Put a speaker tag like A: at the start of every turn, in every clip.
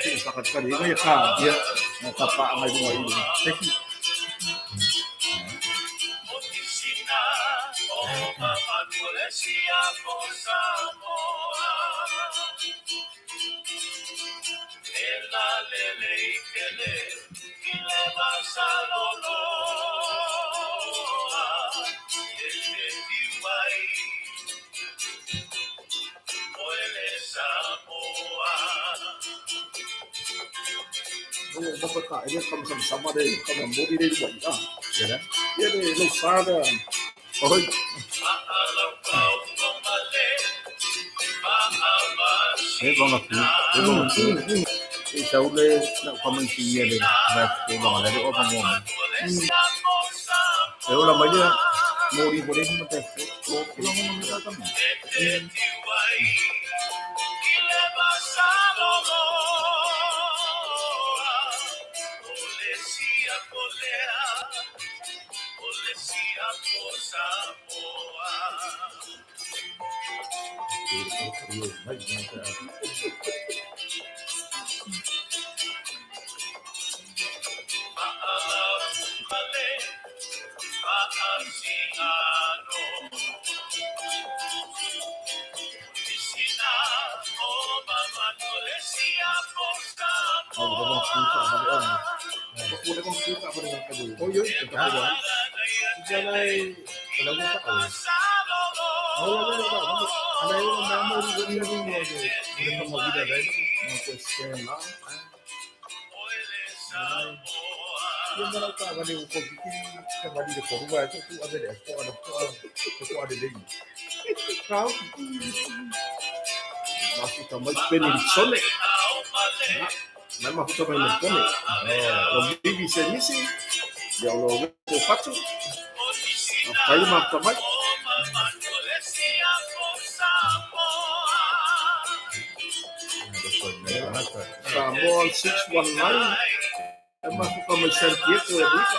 A: Whakatari, ngai ka,
B: Ia.
A: ngā ka pā ngai runga i runga.
B: Teki.
A: No, mapa ka, e kama sama sama re, kama mori re runga i a.
B: Ia la.
A: Ia le lau sā rea.
B: Oi. E vanga pu, e vanga pu. E sau le na kama i ia le na ko vanga le o vanga mo. E ola mai le mori bore ni mata ko ko vanga mo ta kama. E o mai ni ta.
A: Au vanga pu ka hare ana. Ko le vanga pu ka hare ka le.
B: Oi oi ta ko wa. Ia lai la mo pa o. Oi la la la. Ana yo na mo ri ni ni mo de. Le kama vida dai.
A: Mo ko se la.
B: Ia mara ka vale o ko ki ka vale de ko ruwa to tu ave le ko ala ko ko ale le. Ka
A: Mafuta mai peni sone. Mai mafuta mai le pone. O bibi se nisi. Ia o lo ko fatu. Kai mafuta mai. Samoa 619. E mafuta mai San Diego e Rika.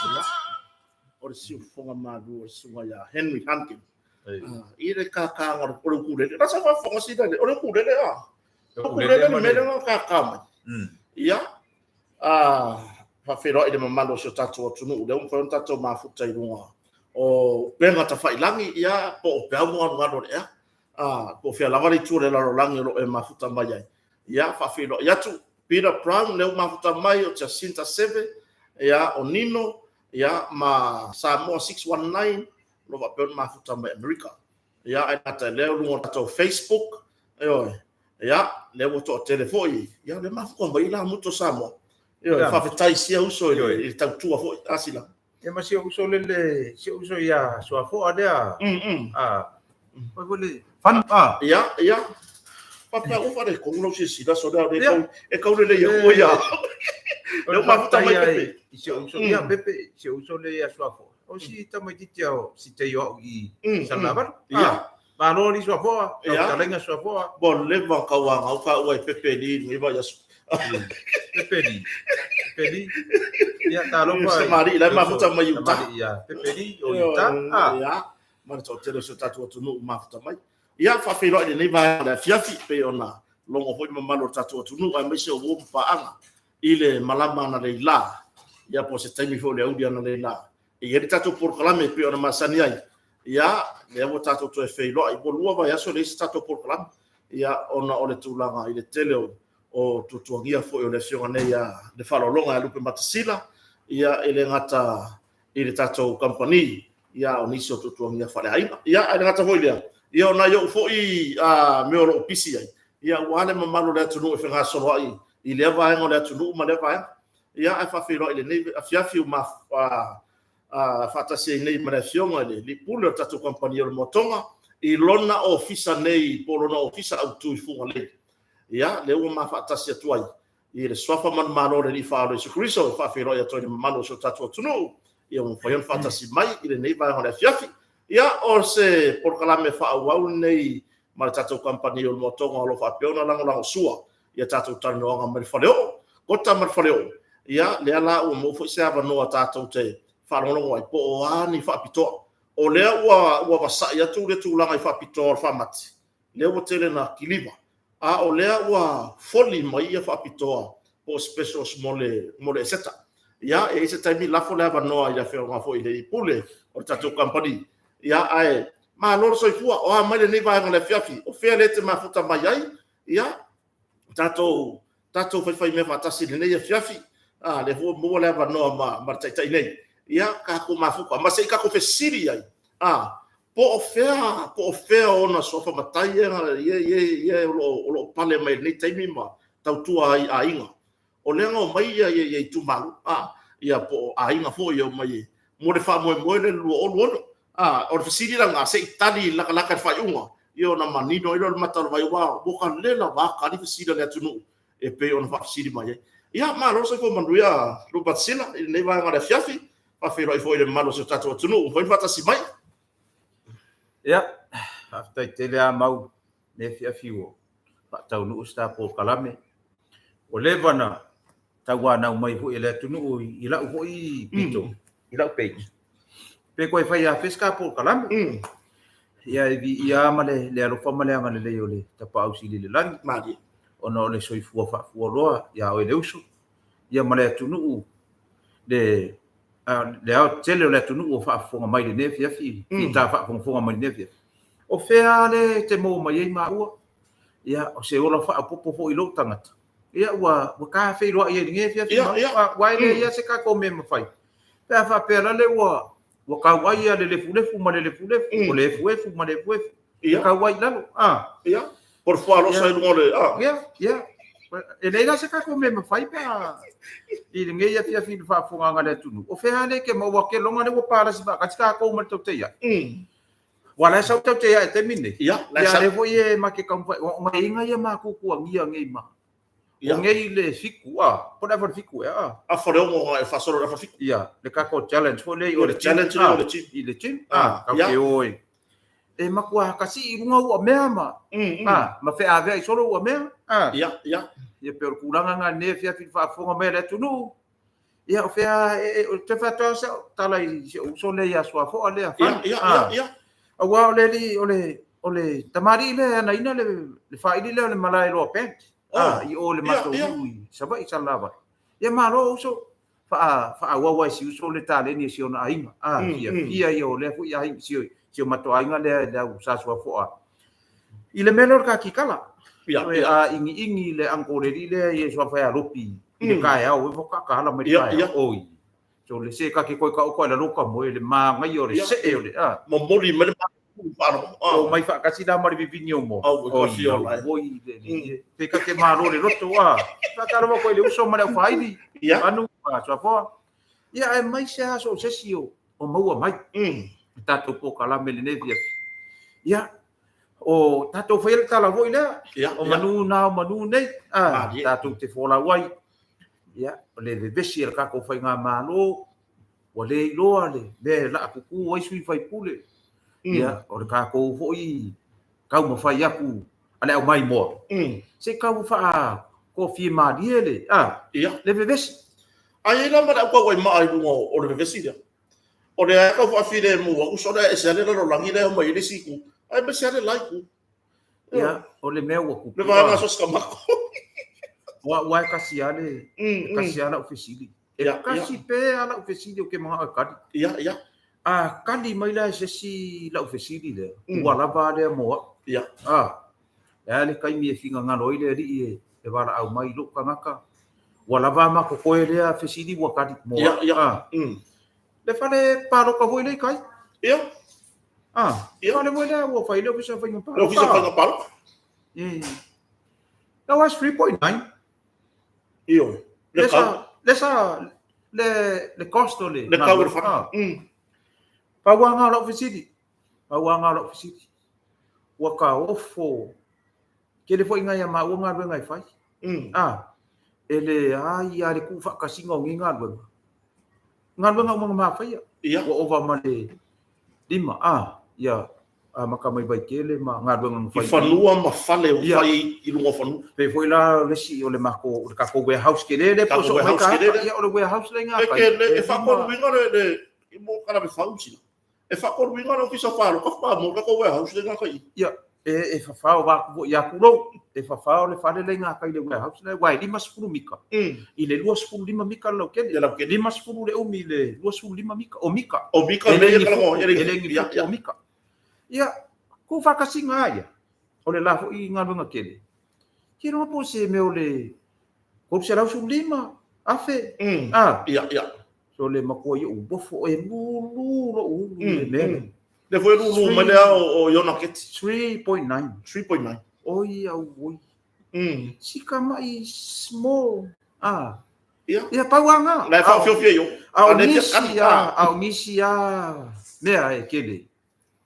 A: Ia. O le siufoga malu o le suga ia Henry Hunkin. I le kākāga o le ukulele. La sa faafofoga sina le, o le ukulele a. Ukulele le mea lea na kākā mai. Ia. Faafeiloai le mamalu o si o tatou atunuu lea ua mafai ona tatou mafuta i luga o upega tafailangi, ia, po o peau mugalugalu o le ea. Po o fea lava le itu o le lalolagi o lo o e mafuta mai ai. Ia, faafeiloai atu Peter Brown lea ua mafuta mai, o Jacinta Seve, ia, o Nino, ia, ma Samoa 619, o lo o faapea ona mafuta mai Amerika. Ia, ae gata i lea o luga o tatou Facebook, ioe, ia, lea ua toatele foi, ia, lea mafuta mai la mutu o Samoa. Ioe, faafetai sia uso i le tautua foi, a sila.
B: Ia ma si uso lele, si uso ia Suafoa lea. A, oi foi le fan a.
A: Ia, ia. Faapea ua faaletonu lau silasila so lea e e kaulelei aku ai ia. Lea ua mafuta mai Pepe.
B: I si uso ia Pepe, si uso le ia Suafoa. O si tamaitiiti o si te o i Salavalu.
A: Ia.
B: Malo li Suafoa, tau talenga Suafoa.
A: Bo leva kauanga o ka ua i Pepe li ni va ia.
C: Pepeli. Pepeli. Ia, talofa.
A: Tamalii la e mafuta mai i uta.
C: Tamalii ia Pepeli o Utah. Ah.
A: Ia, ma le toatele o si o tatou atunuu mafuta mai. Ia, faafeiloai i lenei vaega o le afiafi, pei ona logo foi mamalu o le tatou atunuu, aemaise o uo ma paaga i le malama analeila, ia po o se taimi foi o le aoauli analeila. E i ai le tatou polokalame e pei ona masani ai. Ia, lea ua tatou toe feiloai, ua 2 vaiaso e leai se tatou polokalame, ia, ona o le tulaga i le tele o tuatuagia foi o le afioga nei ia le faaaloaloga ia Lupe Matasila, ia, e le gata i le tatou kamupani, ia, a o nisi o tuatuagia faaleaiga. Ia, ae le gata foi i lea, ia, o nai ou foi mea o lo o pisi ai, ia, aua le mamalu o le atunuu e fegasoloai i lea vaega o le atunuu ma lea vaega. Ia, ae faafeiloai i lenei afiafi ua faatasi ai nei ma le afioga i le Alii Pule o le tatou kamupani o le Moatoga i lona ofisa nei po o lona ofisa autu i Fugalei. Ia, lea ua ma faatasi atu ai i le suafa manumalo o le Alii Faaola Iesu Keriso e faafeiloai atu ai i le mamalu o si o tatou atunuu, ia ua mafai ona faatasi mai i lenei vaega o le afiafi. Ia, o se polokalame faaauau lenei ma le tatou kamupani o le Moatoga o lo o faapea ona lagolagosua ia tatou talanoaga mai le faleoo, kota ma le faleoo. Ia, lea la ua maua foi se avanoa tatou te faalogologo ai po o a ni faapitoa. O lea ua vasai atu le tulaga i faapitoa o le faamati, lea ua tele na kiliva, a o lea ua foli mai ia faapitoa po o specials mo le Eseta. Ia, e i ai se taimi lafo le avanoa i le afioga foi i le Pule o le tatou kamupani. Ia, ae malo le soifua, o a mai lenei vaega o le afiafi, o fea lea e te mafuta mai ai? Ia, tatou faifaimea faatasi i lenei afiafi. A, lea foi ua maua le avanoa ma le taitai nei. Ia, tatou mafuta, ma se i tatou fesili ai, po o fea ona suafa matai ia o lo o pale mai i lenei taimi ma tautua ai i aiga. O lea na omai ia itumalo, ia po o aiga foi e omai mo le faamoemoe lea i le 2026. O le fesili la lena, se i tali latalata i le faaiuga, ia ona manino ai lea o le mata o le vai, aua ua talela lava tali fesili a le atunuu e pei ona faafesili mai ai. Ia, malo le soifua manuia Lupe Matasila i lenei vaega o le afiafi. Faafeiloai foi i le mamalu o si o tatou atunuu ua mafai ona faatasi mai.
C: Ia, faafetai tele lava Mau i lenei afiafi ua faataunuu se ta polokalame. Ua leva ona tauanau mai foi e le atunuu i lau foi pito, i lau page, pe toe fai afea se ta polokalame. Ia e viia lava ma le alofa ma le agalelei o le Tapaau Sili i le lagi,
A: Malie.
C: Ona o le soifua faafualoa ia oe le uso, ia ma le atunuu, le aoatetele o le atunuu o faafofoga mai i lenei afiafi, i ta faafogafoga mai i lenei afiafi. O fea lea e te maua mai ai maua? Ia, o se ola faaopoopo foi i lou tagata. Ia, ua ta feiloai ai i lenei afiafi, aua e leai lava se tatou mea e mafai. Pe a faapea lale ua tauai le lefulefu ma le lefulefu, o le efuefu ma le efuefu, ia tauai i lalo.
A: Ia, po o le fualosa i luga o le...
C: Ia, ia. E leai la se tatou mea e mafai pe a i lenei afiafi i le faafofogaaga a le atunuu. O fea lea e te maua ake loga lea ua palasi faatasi tatou ma le tautai ae. Ua la e sau tau te ia e taimi nei.
A: Ia,
C: la e sau. Ia, lea foi e ma te taumafai, o ngai inga ia matutuagia nei ma.
A: Ia.
C: O nei le fiku, a, po le afa le fiku ea, a.
A: Afa le 6 ngai e faasolo le afa fiku.
C: Ia, le tatou challenge foi lea i
A: o le challenge lea o le gym.
C: I le gym, a, tau te o e. E matua kasi i luga ua mea ma, a, ma feaveai solo ua mea, a.
A: Ia, ia.
C: Ia, pe o le tulaga nga nei afiafi i le faafofoga mai a le atunuu. Ia, o fea, e toe faatoa se tala i si ou uso lea ia Suafoa lea,
A: Ia, ia, ia, ia.
C: Aua o le alii, o le tamalii lea e anaina le faili lea o le Malaeloa Band. I o le matou nuu i Savaii i Salelavalu. Ia malo uso, faaauau ai si uso le taleni e si ona aiga. Fiafia ia o lea foi aiga, si o matou aiga lea le au Sa Suafoa. I le mea lea o le kakikala.
A: Ia, ia.
C: A igiigi le uncle le alii lea ia Suafa ia Lopi i le taeao, e whakakahala mai le taeao. Oi. So le se ka ke koe ka oko ai lalo ka moe le māngai o le see o le a.
A: Momoli mai le whaalogo.
C: O mai whaakasi la ma le vivini o mo.
A: Au,
C: Oi,
A: i ola.
C: Oi, le, le, pe ka ke mālo le loto a. Whakarawa koe le uso ma le au whaili. Anu, a, Suafoa. Ia, ae mai se aso o sesi o maua mai. Le tatou polokalame lenei afiafi. Ia, o tatou faia le tala foi lea. O manu na o manu nei. Tatou te folau ai. Ia, o le vevesi e le tatou faigamalo, ua le iloa le mea e laakuku ai sui faipule. Ia, o le tatou foi taumafai atu a le aumaimoa. Se i tau faa Toafia malie le, a,
A: Ia.
C: le vevesi.
A: Ae i ai la ma le au tauaimaa i luga o le vevesi lea. O lea e tau faafilemu atu sole ae ese lava le lalolagi lea e omai ai le isi itu, ae aemaise lava le la itu.
C: Ia, o le mea ua tupu.
A: Le vaega so se tamato.
C: O au lava e tasi lava le, e tasi lava lau fesili. E tasi pea lau fesili ou te manao e tali.
A: Ia, ia.
C: A tali mai la e se isi lau fesili lea, ua lava lea mo au.
A: Ia.
C: A, le a le taimi e finagalo ai le Alii e valaau mai i lou tagata, ua lava a matou toe lea fesili ua tali mo au.
A: Ia, ia.
C: Le fale palota foi lea i tai.
A: Ia.
C: A,
A: Ia.
C: fale foi lea ua fai le Ofisa o Faiga Palota.
A: Le Ofisa o Faiga Palota.
C: E. That was 3.9.
A: Ioe. Le tau.
C: Le sa, le, le cost o le.
A: Le tau o le fale.
C: Pau lava lena o lau fesili. Pau lava lena o lau fesili. Ua taofo. Tele foi nai a maua galuega e fai. A, e leai lava le tuufaatasiga o nei galuega. Galuega uma na ma faia.
A: Ia.
C: Ua ova ma le 5, a, ia amata mai Vaitele ma galuega na fai.
A: I fanua ma fale ua fai i luga o fanua.
C: Pei foi la o le isi o le matou, o le tatou warehouse tele lea po o soo mai ka, ia o le warehouse lea i gakai.
A: E faatoluina le, mo Kalavefau sila. E faatoluina le Ofisa o Palota faatoa maua le tatou warehouse lea i gakai.
C: Ia, e fafao atu foi ia tulou, e fafao le fale lea i gakai le warehouse lea, aua e 50 mita i le 25 mita le lautele.
A: Le lautele.
C: 50 le umi i le 25 mita, o mita.
A: O mita
C: E le
A: e
C: ni
A: kalagoa,
C: futu,
A: e le
C: e le ni
A: ia,
C: futu
A: ia.
C: o mita. Ia, tuufaatasiga a ia, o le la foi galuega tele. Ke iloa po o se mea o le 315 afe. A.
A: Ia, ia.
C: So le matua i ou ofo e lulu lou ulu i le mea lea.
A: Lea foi e lulu mai lea o Iona Keti.
C: 3.9.
A: 3.9.
C: Oi au oi. Sika mai small. A.
A: Ia.
C: Ia pau lava na.
A: La e faaofiofia i o.
C: A o nisi a, a o nisi a mea e kele.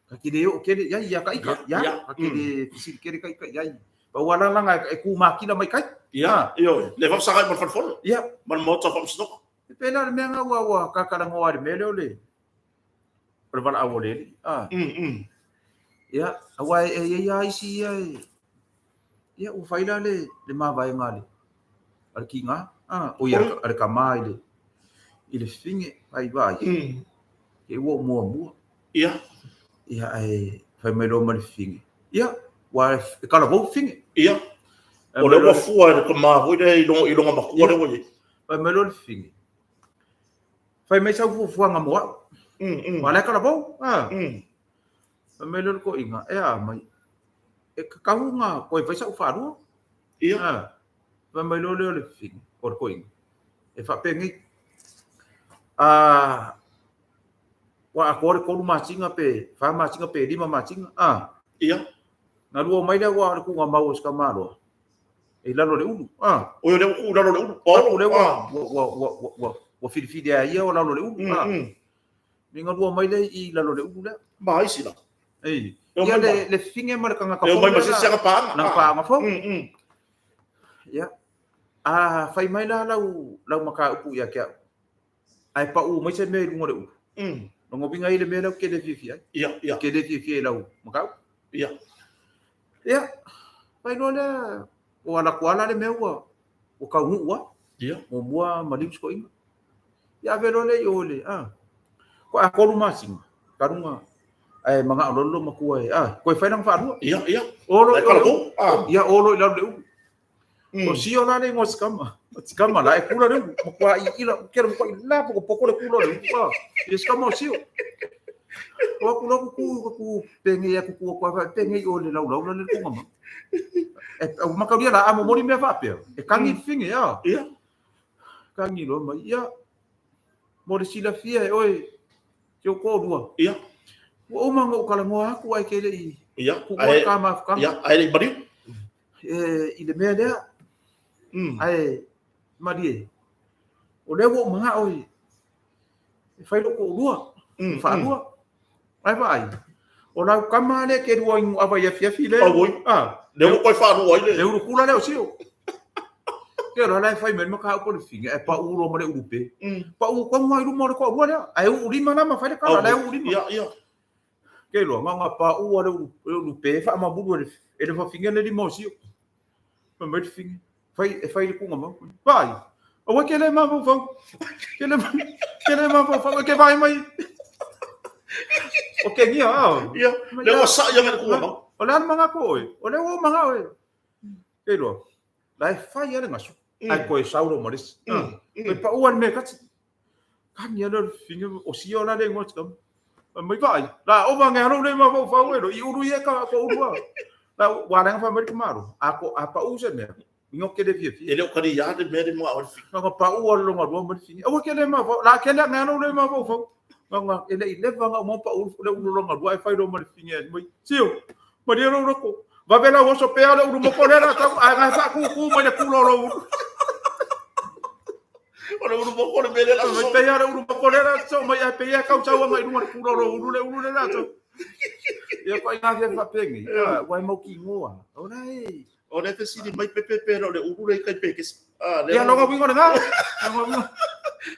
C: Ka te le oo kele iai ia ka ika, ia, ka te le fesili kele ka ika iai. Pa ua lalaga e ku makila mai kai.
A: Ia, ioe, le faafesagai ma le fale fono.
C: Ia.
A: Ma le maota o faamasinoga.
C: E pēlā le mea nga ua ua kakalagoa i le mea lea o le o le valaau o le alii. A. Ia, aua e i ai lava isi ia e ia ua fai la le le mavaega a le a le kiga, a, oi a le tama i le i le fine ai vaai. E ua ou muamua.
A: Ia.
C: Ia, ae fai mai loa ma le fine. Ia, ua e talavou fine.
A: Ia. O lea ua fua e le tama foi lea i lona matua lea ua i ai.
C: Fai mai loa le fine. Fai mai sau fuafuaga mo au. Ua la e talavou. A. Fai mai loa le toeaina, e a mai. E tatau ona toe fai sau faalua.
A: Ia.
C: A. Fai mai loa lea o le fine, o le toeaina. E faapenei. A, ua atoa le 3 masina pe 4 masina pe 5 masina. A.
A: Ia.
C: Na lua mai lea ua o le tuugamau o si tamaloa e i lalo o le ulu. A.
A: Oi o lea ua tuu i lalo o le ulu. Paolo.
C: O lea ua ua ua ua ua ua filifili a ia o lalo o le ulu. A. Mi na lua mai lea i lalo o le ulu lea.
A: Ma ai sila.
C: Ei. Ia le le fine ma le tagata
A: fou. E omai ma se isi aga paaga.
C: Na paaga fou. Ia. A fai mai la lau lau mataupu ia te au. Ae pau mai se mea i luga o le ulu. Lona uiga i le mea lea ou te le fiafia ai.
A: Ia, ia.
C: Ou te le fiafia i lau mataupu.
A: Ia.
C: Ia, fai loa lea, ua alu atu lava la le mea ua ua taunuu lava.
A: Ia.
C: Muamua maliu si toeaina. Ia ave loa lea i o i le, a, faatoa 3 masina, talu ae manao loa le loomatua e, a, toe fai lana faalua.
A: Ia, ia.
C: O loa
A: i lalo, a.
C: Ia, o loa i lalo le ulu. O sio la le igoa o si tama. O si tama la e kula le ulu. Matua i ila, kela matua i la poko poko le kula le ulu. Ah, i si tama o sio. O aku la kuku, kuku penge ia kuku aku awa, penge i o le lau lau la le kunga ma. E, o makauria la, a momori mea faapea. E kangi mm. finge, a.
A: Ia.
C: Kangi loa mai, ia. Mo le silafia e oe, te o kōrua.
A: Ia.
C: Ua uma ona ou talanoa atu ae ke le i.
A: Ia.
C: Kuʻu ai ka mafutaga.
A: Ia, ae le i maliu.
C: E, i le mea lea. Ae, malie, o lea ua ou manao e, e fai lou toalua, faalua. Ae vaai, o lau tama lea ke lua inu ava i afiafi lea.
A: Auoi.
C: Ah.
A: Lea ua toe faalua ai le.
C: Le ulu kula lea o sio. Ke ora la e fai mai le mataupu o le fine, ae pau loa ma le ulu pe. Pau tonu lava i luma o le toalua lea. Ae uu lima la ma fai le kala, la e uu lima.
A: Ia, ia.
C: Ke loa, na ona pau lava le ulu pe, faamamulu e le fafine le lima o sio. Fai mai le fine. Fai, e fai le kuga mau. Vai! Aua ke le mafaufau. Ke le, ke le mafaufau, e ke vai mai. O ke ngia, ao.
A: Ia, le ua sa ia le kuga mau.
C: O le ana manga ko oe. O le ua manga oe. Ke loa. La e fai ale ngasu. Ai koe saulo marisi. E pa ua le me kati. Ka ngia le finga o sia o la le ngoa tika. Mai vai. La o va ngia le mafaufau e lo. I uru ia ka ko uru a. La wa lenga fa mai ka maro. A ko a pa u se mea. Ingo ke le fiafia.
A: E le o kari ia le mea le mua o le
C: finga. Nga pa u le longa lua ma le finga. Aua ke le mafaufau. La ke le ngia le mafaufau. Nga e le i leva nga mo pa u le ulu longa lua e fai lo ma le finga mai. Sio. Maria lo roko. Vave la oso pea le ulu moko le la tau a nga fa ku ku mai le kulo lo ulu.
A: O le ulu moko le mea le la
C: so. Mai pea le ulu moko le la so mai a pea kau sau nga i lunga le kulo lo ulu le ulu le la so. Ia ko ina fia fapengi. Wai mau ki ngoa. Ora e.
A: O le fesili mai pepe pe le ulu le kai pe kesi.
C: Ah, le. Ia longa wingo le nga. Longa wingo.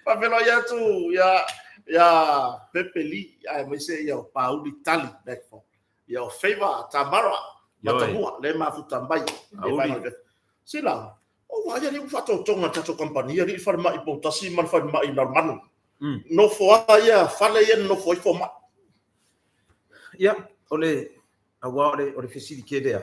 A: Pavelo ia tu ia ia Pepe Li ai mai se ia o Pauli Tali back for. Ia o Favor Tamara Matamua le mafuta mai.
C: Auli.
A: Sila. O wa ia le whaatotonga tato company ia li whare mai Poutasi ma le whare mai Lalomanu. Nofo a ia fale ia nofo i fo mai.
C: Ia, o le aua o le fesili ke lea.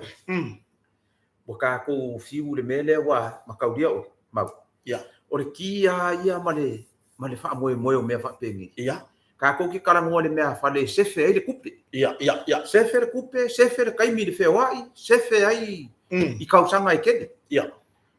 C: Ua kākou fiu le mea lea ua makaulia oe, mau.
A: Ia.
C: O le ki a ia ma le ma le faamoemoe o mea faapenei.
A: Ia.
C: Kākou ke talanoa i le mea fale e sefe ai le kupe.
A: Ia, ia, ia.
C: Sefe le kupe, sefe le taimi i le feoai, sefe ai i kausaga e kele.
A: Ia.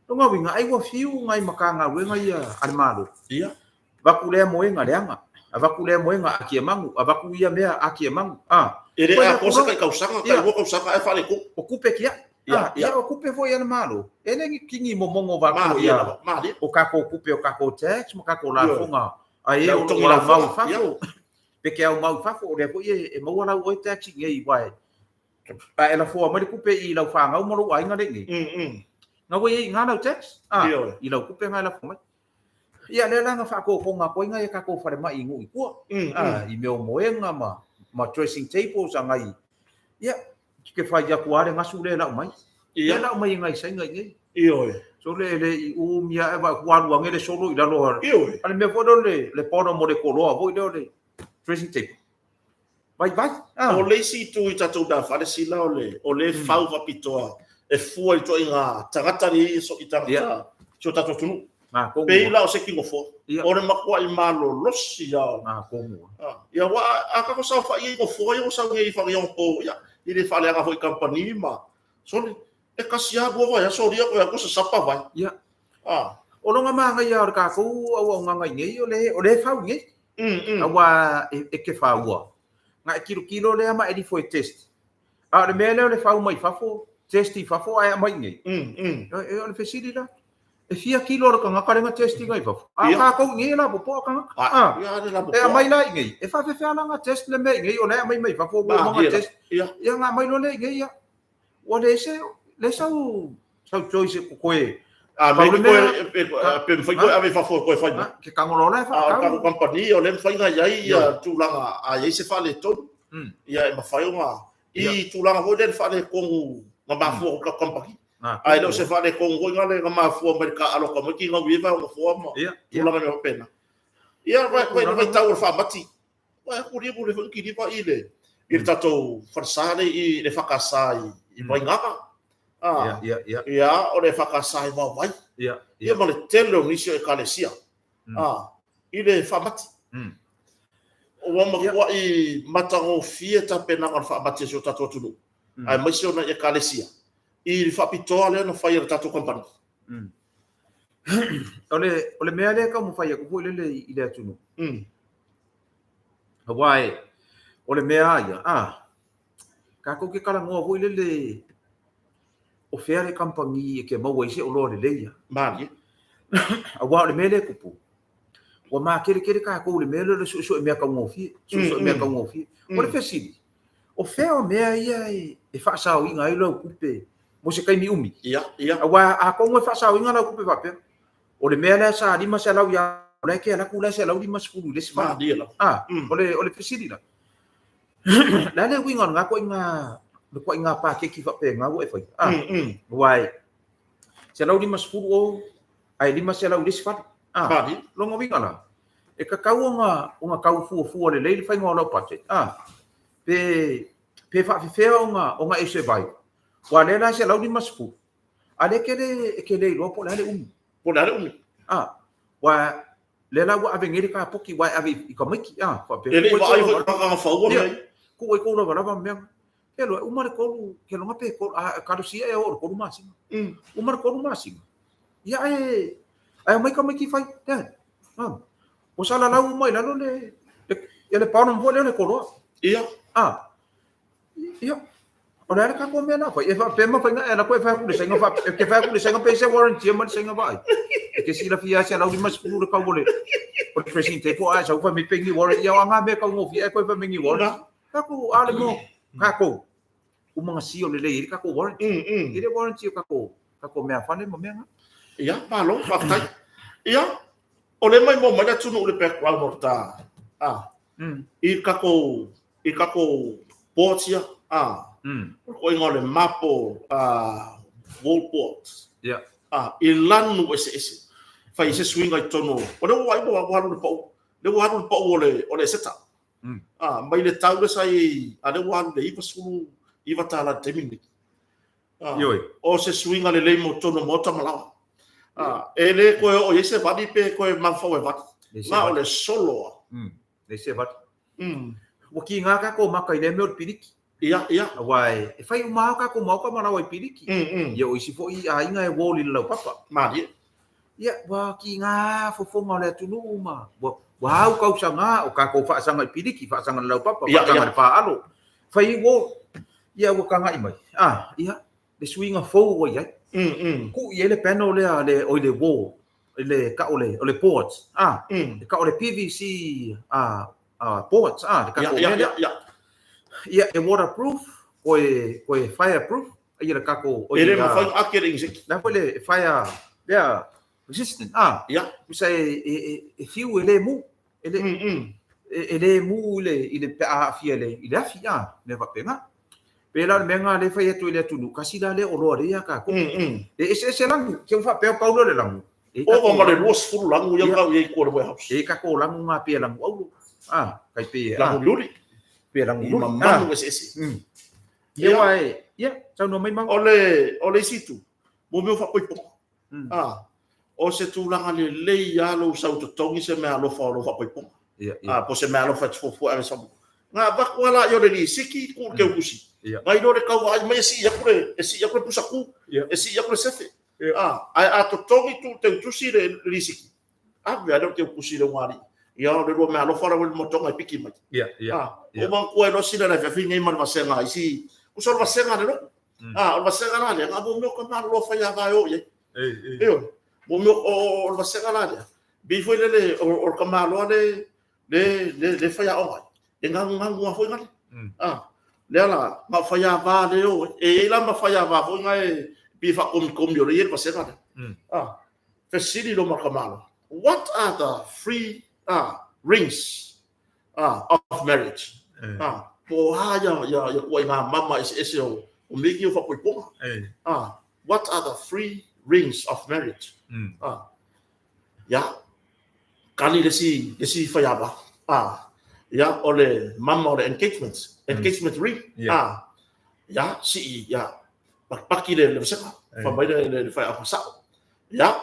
C: Lona uiga, ai ua fiu ngai Matagaluega ia a le Malo.
A: Ia.
C: Avatu lea moega leaga, avatu lea moega aki e magu, avatu ia mea aki e magu.
A: Ah. E le atoa se tai kausaga, tai lua kausaga ae faaletonu.
C: O kupe tiai.
A: Ia, ia.
C: O kupe foi a le Malo. E le ni kini momogo vaku ia. O kākou kupe o kākou tax ma kākou lafoga. Ai e o lo au mau i fafo. Pe ke au mau i fafo, o lea foi e maua lau oe tax i nei wae. A e lafoa mai le kupe i lau whāngau ma lou aiga le nei. Nga wai e i ngā lau tax. Ah, i lau kupe ngā e lafoa mai. Ia, lea la nga whaakōkō koe ngā e kākou whare mai i ngū i kua. Ah, i mea o moenga ma, ma dressing tables a ngai. Ia, ki ke whai aku are ngasu le lau mai.
A: Ia.
C: Le lau mai e ngai sainga i nei.
A: Ioe.
C: So le le i umia e wa kualu ange le solo i lalo hara.
A: Ioe.
C: Ale mea foi leo le, le pono mo le koloa foi leo le dressing table. Vai, vai.
A: Ah. O le isi itu i tatou mea fale sila o le, o le fau faapitoa e fua i ituaiga tagata le i so i tagata
C: Yeah.
A: si o tatou atunuu.
C: Ngā kongu.
A: Pei la o se kinofoa.
C: Yeah.
A: O le matuai malolosi ia.
C: Ngā kongu.
A: Ah. Ia wa a ka ko sau fa i nofoa ia o sau nei fa ia po ia i le faaleaga foi company ma sole e kasi a lua vai a solia ko ia ko se sapa vai.
C: Yeah.
A: Ah.
C: O longa maga ia o le kākou au au nganga i nei o le o le fau nei. Aua e ke whaua. Nga e kilokilo lea ma e rifo e test. A o le mea lea o le whau mai fafo, test i fafo ae aumai i nei. E o le fesili la. E fia kilo le kangaka lenga test i ngai fafo. A
A: Ia.
C: kākou i nei e lapopoa kangaka.
A: Ah, ia le lapopoa.
C: E aumai la i nei. E faafefea la nga test le mea i nei o la e aumai mai fafo ua
A: Ah,
C: uma nga
A: ia.
C: test.
A: Ia.
C: Ia nga aumai loa lea i nei ia. Ua le se, le sau, sau choice e koe.
A: A
C: Pau
A: me
C: le
A: koe
C: mea-
A: pe pe mawhai koe ave i fafo e koe whai mai.
C: Ah, ke kangolo la e
A: A o le
C: whakatau.
A: tatou company o le mawhai nga iai ia tulaga a iai se faaletonu. Ia e mawhai o nga i tulaga foi lea le faaletonu nga mafua o ka company.
C: Ngā
A: A e le o se faaletonu foi nga le nga mafua mai le ka aloka mai ki nga uiva o nofoa ma
C: Ia, ia.
A: tulaga mea faapena. Ia vai vai vai tau o le faamati. Vai aku ria le foi ki ripa i le i le tatou falesa le i le whakasa i Vaingaka. Ah.
C: Ia, ia, ia.
A: Ia, o le whakasa i Wawai.
C: Ia,
A: Ia ma le tele o nisi o ekalesia. Ah, i le whamati. O wa makua i matagofie tapenaga o le faamati a si o tatou atunuu. Aemaise ona i ekalesia. I le faapitoa lea na fai e le tatou company.
C: O le, o le mea lea e taumafai atu foi lele i le atunuu. Aua e, o le mea a ia, ah, kākou ke talanoa foi lele o fea le kamupani e ke maua ai se oloa lelei ia.
A: Malie.
C: Aua o le mea lea e tupu, ua makerekere kākou i le mea lea o le suesue mea taugofie, suesue mea taugofie. O le fesili, o fea o mea ia e faasaoina ai lau tupe mo se taimi umi?
A: Ia, ia.
C: Aua atonu e faasaoina lau tupe faapea, o le mea lea sa 500 ia o la e ke alu atu la e 150 i le isi fale.
A: Malie lava.
C: Ah, o le fesili la. Le a le uiga o lena ituaiga, le ituaiga paketi faapena ua e faia? Ah, aua e 150 o ae 500 i le isi fale.
A: Ah,
C: lona uiga la, e tatau ona ona tau fuafua lelei le faiga o lau budget. Ah, pe pe faafefea ona ona e survive. Aua lea la e 150, a lea e te le e te le iloa po o le a le umi.
A: Po o le a le umi.
C: Ah, aua lea la ua ave nei le kapoki aua e ave i tamaiti. Ah,
A: faapea. E le i vaai foi i tagata faua mea ia.
C: Tuu ai tou lavalava ma mea na. Ke loa, uma le 3, ke loga pe 3, a talosia e oo i le 3 masina. Uma le 3 masina, ia ae, ae omai tamaiti fai, dad, mom, ua salalau uma i lalo le, le, ia le bottom foi lea o le koloa.
A: Ia.
C: A, ia, o le a le tatou mea la fai? E faapea mafai ona e alu atu e fai atu i le Saina, faapea, e te fai atu i le Saina pe se warranty ma le Saina vaai. E te silafia 150 le tau o le, o le dressing table ae sau fai mai pe ni warranty, ia o a ngā mea taugofie ae toe fai mai ni warranty. Tatou ale mo tatou umanga sio lelei ai le tatou warranty. E le warranty o tatou tatou meafale ma mea na.
A: Ia, malo, faafetai. Ia, o lea maimoa mai le atunuu i le background o le ta, a, i tatou, i tatou boards ia, a, o le koiga o le maple, a, wall boards.
C: Ia.
A: A, i lanu eseese. Fai ai se suiga i totonu o, o lea ua vaai ua alu le pau, lea ua alu le pau o le, o le eseta. A, mai le tau lea sa i ai, a lea ua alu i le $99 i le taimi lenei. A,
C: Ioe.
A: o se suiga lelei mo totonu o maota ma laoa. A, e le toe oo i ai se vali pe toe mafaufau e vali.
C: Leai se
A: Na o
C: vali.
A: le solo lava.
C: Leai se vali. Ua kiga tatou maka i lea mea o le piliki.
A: Ia, ia.
C: Aua e fai uma lava tatou maota ma laoa i piliki. Ia o isi foi aiga e wall i le laupapa.
A: Malie.
C: Ia, ua kiga fofoga o le atunuu ma ua ua au tausaga o tatou faasaga i piliki, faasaga i le laupapa, faasaga i le faalo. Fai ai wall. Ia ua tagai mai. Ah, ia, le suiga fou ua i ai. Tuu i ai le panel lea le oi le wall, i le tau o le o le boards. Ah, le tau o le PVC ah, boards, ah, le tatou mea lea. Ia, e waterproof, koe koe fireproof, ia le tatou
A: oi. E le mafai ona ake le iniseki.
C: Le a foi le fire lea resistant, ah.
A: Ia.
C: Tusa e e e fiu e le mu, e le e le mu i le i le pe a aafia i le i le afi, ah, mea faapena. Pe la o le mea lena lea e fai atu i le atunuu, kasi la lea oloa lea ia tatou. E eseese lanu, ke ua faapea pau lea o le lanu.
A: E Ova ma le 20 lagu ia kau i ai i tua o le warehouse.
C: E tatou lagu ngā pia lagu auro. Ah, kai pe
A: Lagu luli.
C: Pia lagu
A: I
C: luli.
A: mamanu eseese.
C: Ia wa e, ia, saunoa mai mau.
A: O le, o le isi itu, mo mea o faapoipoga. Ah, o se tulaga lelei lava lou sau totogi se meaalofa o lou faapoipoga.
C: Ia, ia.
A: Ah, po o se meaalofa e te fuafua e ave sau. Ga avatu lava laia o le lisiki tuu i le teutusi.
C: Ia.
A: Ga iloa le tau vaai mai e sii atu le, e sii atu le pusa ku,
C: Ia.
A: e sii atu le sefe.
C: Ia.
A: Ah, ae a totogi tuu i le teutusi le lisiki, ave lava lea o le teutusi i le ugaalii. Ia o le lua meaalofa la ua i le motoga e piki mai.
C: Ia, ia.
A: Ah,
C: Ia.
A: ua manatua ai loa sina le afiafi nei ma le vasega a isi, tusa o le vasega a le lotu. Ah, o le vasega la lea, na mo mea o ka malolo fai a vae o i ai. Ioe, mo mea o le vasega la lea, pei foi lele o le tamaloa le le le le faiaoga ai, e gagugagu lava foi gale. Ah, lea la, na o faiava le o ai. E i ai la ma faiava foi na e pei e faakomikomi o lea e i ai le vasega lea. Ah, fesili loa ma le tamaloa, what are the three rings of marriage? Ah, po o a ia ia ia ituaiga mama eseese o o mea o faapoipoga. Ah, what are the three rings of marriage? Ah, ia, kali le isi le isi faiava. Ah, ia, o le mama o le engagement, engagement ring. Ah, ia, sii, ia, pakipaki le le vasega. Fai mai le le faiaoga sao. Ia,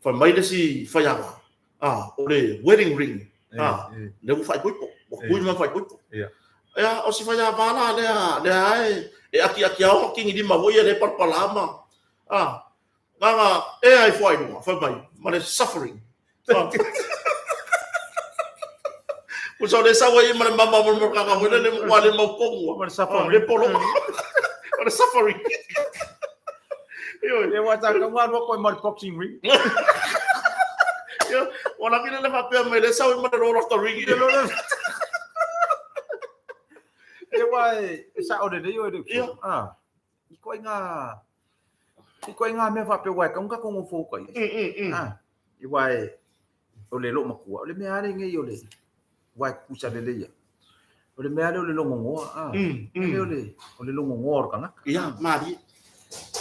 A: fai mai le isi faiava. Ah, o le wedding ring. Ah, lea ua faaipoipo. Ua kui ma faaipoipo. Ia, o si faiava la lea, lea e, e akiaki ao ma kigilima foi ia le palapala ma, ah, nganga e ai fua i luga, fai mai, ma le suffering. Ah. Pusa o le sau ai ma le mama ma le kaka foi le ua le mau kongu.
C: Ma le suffering.
A: Ah, le polo. Ma le suffering. Ioe.
C: Ia ua tā kau ngā rua koe ma le boxing ring.
A: Ia, ua laki le faapea mai le sau i ma le Lord of the Ring.
C: Ia ua e sao lelei oe le uso.
A: Ia.
C: Ah, i koe ngā, i koe ngā mea faapea ua e kau ngā kongo fou kai. Ah, i ua e, o le loo makua, o le mea ale nei o le, ua e kusa lelei ia. O le mea ale o le logogoa, ah, le o le, o le logogoa o le kanaka.
A: Ia, malie.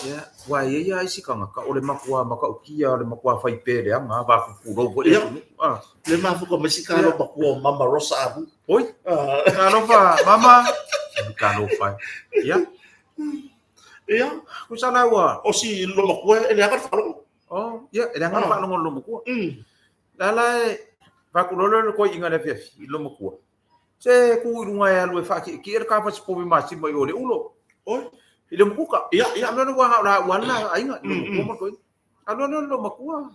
C: Ia, ua e i ai isi tagata o le matua matautia o le matua fai pē leaga va pupulou foi le atunuu.
A: Ah. Le mafuka mai si kalo makua o Mama Rosa Amu.
C: Oi. Talofa, mama. Talofa. Ia.
A: Ia.
C: Tusa la ua.
A: O si lo makua e leaga le faalogo.
C: Oh, ia, e leaga le faalogo lo makua. La la e fakulolo le koi'iga le afiafi i lo makua. Se ku i luga e alu e whaakiekie le ka fasipovi masima i o le ulo.
A: Oi.
C: I le mukuka.
A: Ia, ia.
C: Alu alu wa la wa la ainga i lo makua ma toi. Alu alu lo makua.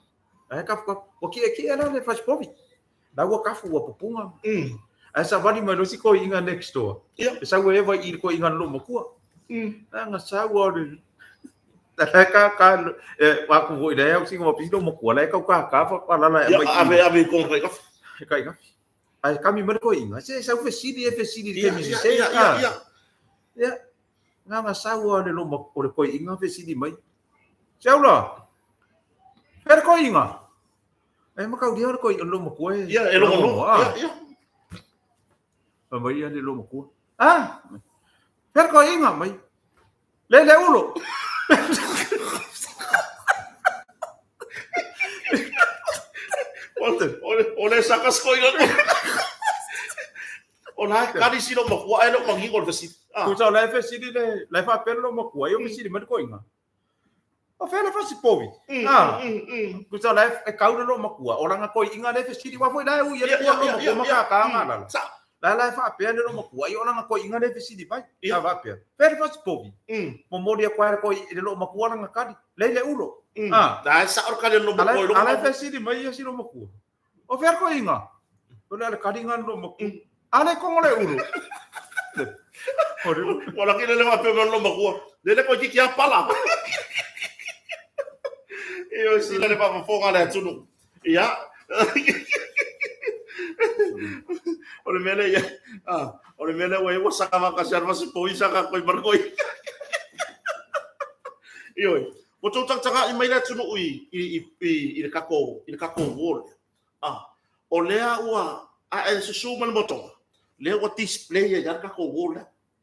C: Ai ka ka wa kiekie la le fasipovi. La ua kafu ua pupunga. Ai sa vali mai lo si ko inga next door.
A: Ia.
C: E sa ua e vai i ko inga lo makua. La nga sa ua le La ka ka e wa ku voi le au singa wa pisi lo makua la e kau ka ka fa la la
A: e mai. Ave ave ko kai ka.
C: Kai ka. Ai kami mai ko inga se sau fesili e fesili
A: ke mi se. Ia ia ia.
C: Ia. Nga nga sau le lo o le ko inga fesili mai. Sau la. Per ko inga. E ma kau dia ko lo makua.
A: Ia e lo lo. Ia ia.
C: Mai ia le lo makua. Ah. Per ko inga mai. Le le ulo.
A: O le saka sko inga. O la kari si lo makua e lo mangingo le fesili.
C: Tu sa la fesili le la fa per lo makua io fesili mai ko inga. O fele fa si povi. Ah. Ku sa la e kau lo makua o langa ko inga le fesili wa foi la u ia le lo makua ma ka ka nga la.
A: Sa.
C: La la fa pe le lo makua io langa ko inga le fesili mai. Ia va pe. Fele fa si povi. Mo mori ko ko le lo makua langa kali. Le le ulo.
A: Ah. Da sa or kali lo makua
C: lo. Ala fesili mai ia si lo makua. O fele ko inga. O le kali nga lo makua. Ale ko le ulo.
A: O la kile le va pe lo makua. Le le ko ki kia pala. E o si le pa fofonga le atunu. Ia. O le mele ia. Ah, o le mele ua ua saka va kasi arva si poi saka koi markoi. Io. O tau tanga i mai le atunu i i i i le kako i le kako wall. Ah, o lea ua a e susu ma le motonga. Lea ua display ia kako wall.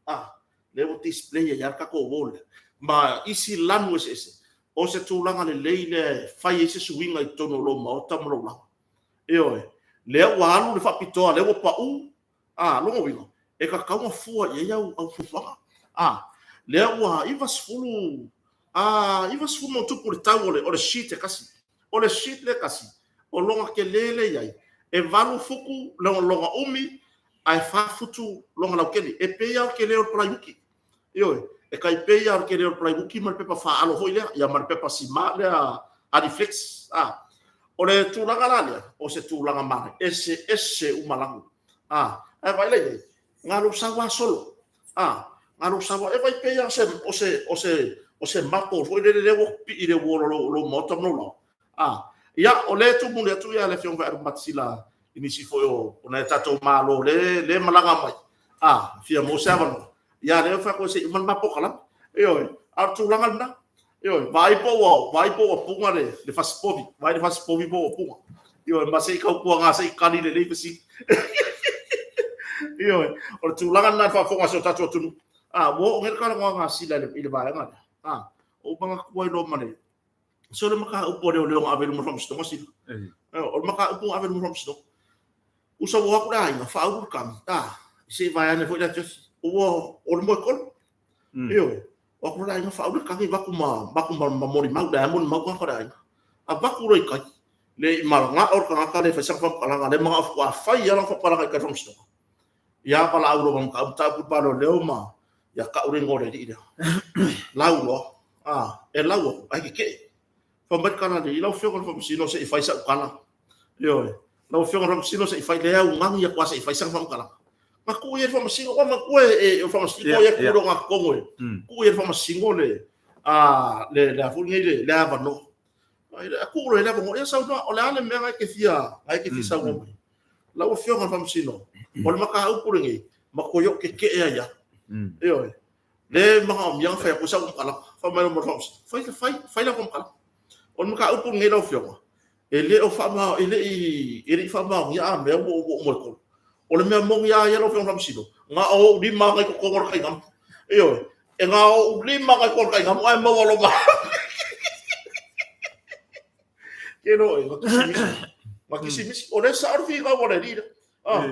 A: Ah, lea ua display ia kako wall. Ma isi lanu ese ese. O se tūlanga le lei le fai e se suinga i tono lo maota ma lo lava. E oe, lea ua alu le whapitoa, lea ua pau, ah, longo winga, e ka kaunga fua i au au fufuaga. Ah, lea ua 90, ah, 90 mo tupu le tau o le sheet e kasi. O le sheet le kasi, o longa ke lele iai. E 8 fuku, longa umi, a e 4 futu longa laukeli. E pei au ke leo palai uki. E oe, e kai pei au ke leo palai uki ma le pepa whaalo hoi lea, ia ma le pepa sima lea Adiflex. Ah, o le tūlanga la lea, o se tūlanga mare, ese, ese umalangu. Ah, e vai lei, ngā lo sawa solo. Ah, ngā lo sawa, e vai pei au se, o se, o se, o se mapo, foi le le wo pi i le wo lo, lo mota mlo lao. Ah, ia, o le tū muli atu ia le fionga aru matsila, inisi foi o, o nai tātou malo, le, le malanga mai. Ah, fia mo se avano. Ia, le wha koe se iman mapo kalam. E oi, ar tūlanga lina. E oi, vai po wa, vai po wa punga le, le fasipovi, vai le fasipovi po wa punga. E oi, ma se i kaupua ngā se i kani le lei fasi. E oi, o le tūlanga lina whaafonga se o tātou atunu. Ah, wo o ngere kala ngā ngā sila i le vaenga lea. Ah, o manga kuai lo mane. So le maka upo leo leo ngā avelu mo whamsito ngā sila. O le maka upo ngā avelu mo whamsito. Usa wo aku la inga, whauru kami. Ah, se vai ane foi la tiosi. O o le moe kolo. E oi, o aku la inga whauru kami vaku ma, vaku ma, ma mori mau, le mori mau ka la inga. A vaku roi kai. Le i maranga o ka ngaka le whaisanga whamkalanga, le mga afu a whai ala whamkalanga i kai whamsito. Ia pa la uro ma ka uta pu palo leo ma, ia ka ure ngore ri ira. Lau lo, ah, e lau ai ke ke. Whambai kana le, i lau whionga whamsino se i whai sa ukana. E oi, lau whionga whamsino se i whai lea ungangi ia kwa se i whai sa whamkalanga. Ma ku ia whamsingo, wa ma ku e whamsingo ia ku ronga kongo e. Ku ia whamsingo le, ah, le, le afu ngai le, le avano. Ai, le, ku ro le avano, ia sau noa, o le ale mea ngai ke fia, ngai ke fia sau ngomai. Lau whionga whamsino, o le maka upure ngai, ma ko yo ke ke ea ia. E oi, le manga o mianga whai aku sau whamkalanga, whamai lo mo whamsino, whai, whai, whai la whamkalanga. O le maka upure ngai lau whionga, e le o whamao, e le i, e le i whamao ngia a mea mo mo mo kolo. O le mea mongi a ia lau whionga whamsino, ngā o ni manga i ko kongora kai ngam. E oi, E ngā o ulima ngai kona kai ngamu ai maua lo ma. Ke no e, ngā kisimisi. Ngā kisimisi. O le sa o le whika o le rira. Ah,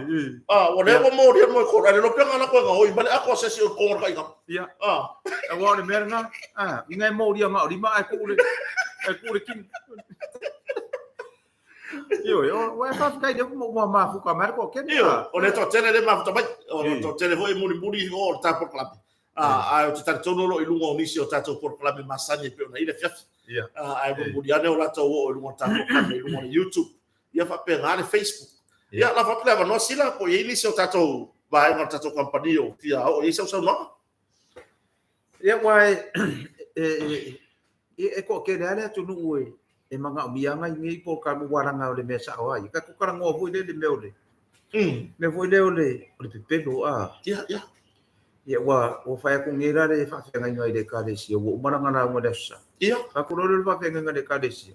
A: ah, o le ua mōri mo e kona. Le lopenga na koe ngā oi, male ako asesi o kona kai ngamu.
C: Ia.
A: Ah.
C: E wā o le mea ngā. Ah, i ngai mōri a ngā o lima ai ku le, ai ku le kini. Io, o, o e whawhikai le mo ua mafuka mai ko kene.
A: Io, o le toatele le mafuta mai. O le toatele foi mulimuli o le tā polokalame. Ah, ai o te talitonu lo i lunga o nisi o tātou polokalame masani e pei ona i le afiafi.
C: Ia.
A: Ah, ai mulimuli ane o latou oo i luga o le tā polokalame i luga o le YouTube. Ia faapena le Facebook. Ia, la faapea le avanoa sila po i ai nisi o tātou vaega o le tātou kamupani o fia oo i ai sausaunoaga.
C: Ia, ua e, e, e, e toatele lava le atunuu e, e manaomia ana i nei polokalame ua laga o le mea sao ai. Ka talanoa foi lea i le mea o le, mea foi lea o le, o le pepelo, a.
A: Ia, ia.
C: Ia, ua, ua fai atu nei la le faafeagaiga i le Ekalesia, ua uma lana lauga i le Aso Sa.
A: Ia.
C: Fai atu loa lea o le faafeagaiga i le Ekalesia.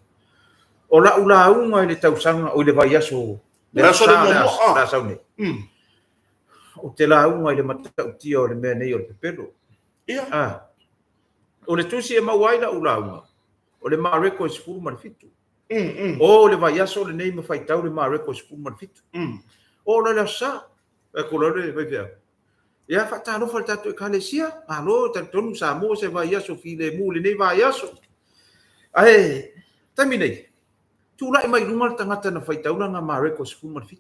C: O lau lauga i le tausaga, o i le vaiaso,
A: le aso le muamua,
C: le a sau nei. Ou te lauga i le matautia o le mea nei o le pepelo.
A: Ia.
C: Ah. O le tusi e maua ai lau lauga, o le Mareko e 17. O le vaiaso lenei ma faitau le Mareko e 17. O le Aso Sa, e ku loa le faifeau. Ia, faatalofa i le tatou Ekalesia, malo, talitonu Samoa se vaiaso filemu i lenei vaiaso. Ae, taimi nei, tulai mai i luga le tagata na faitau lana Mareko 17.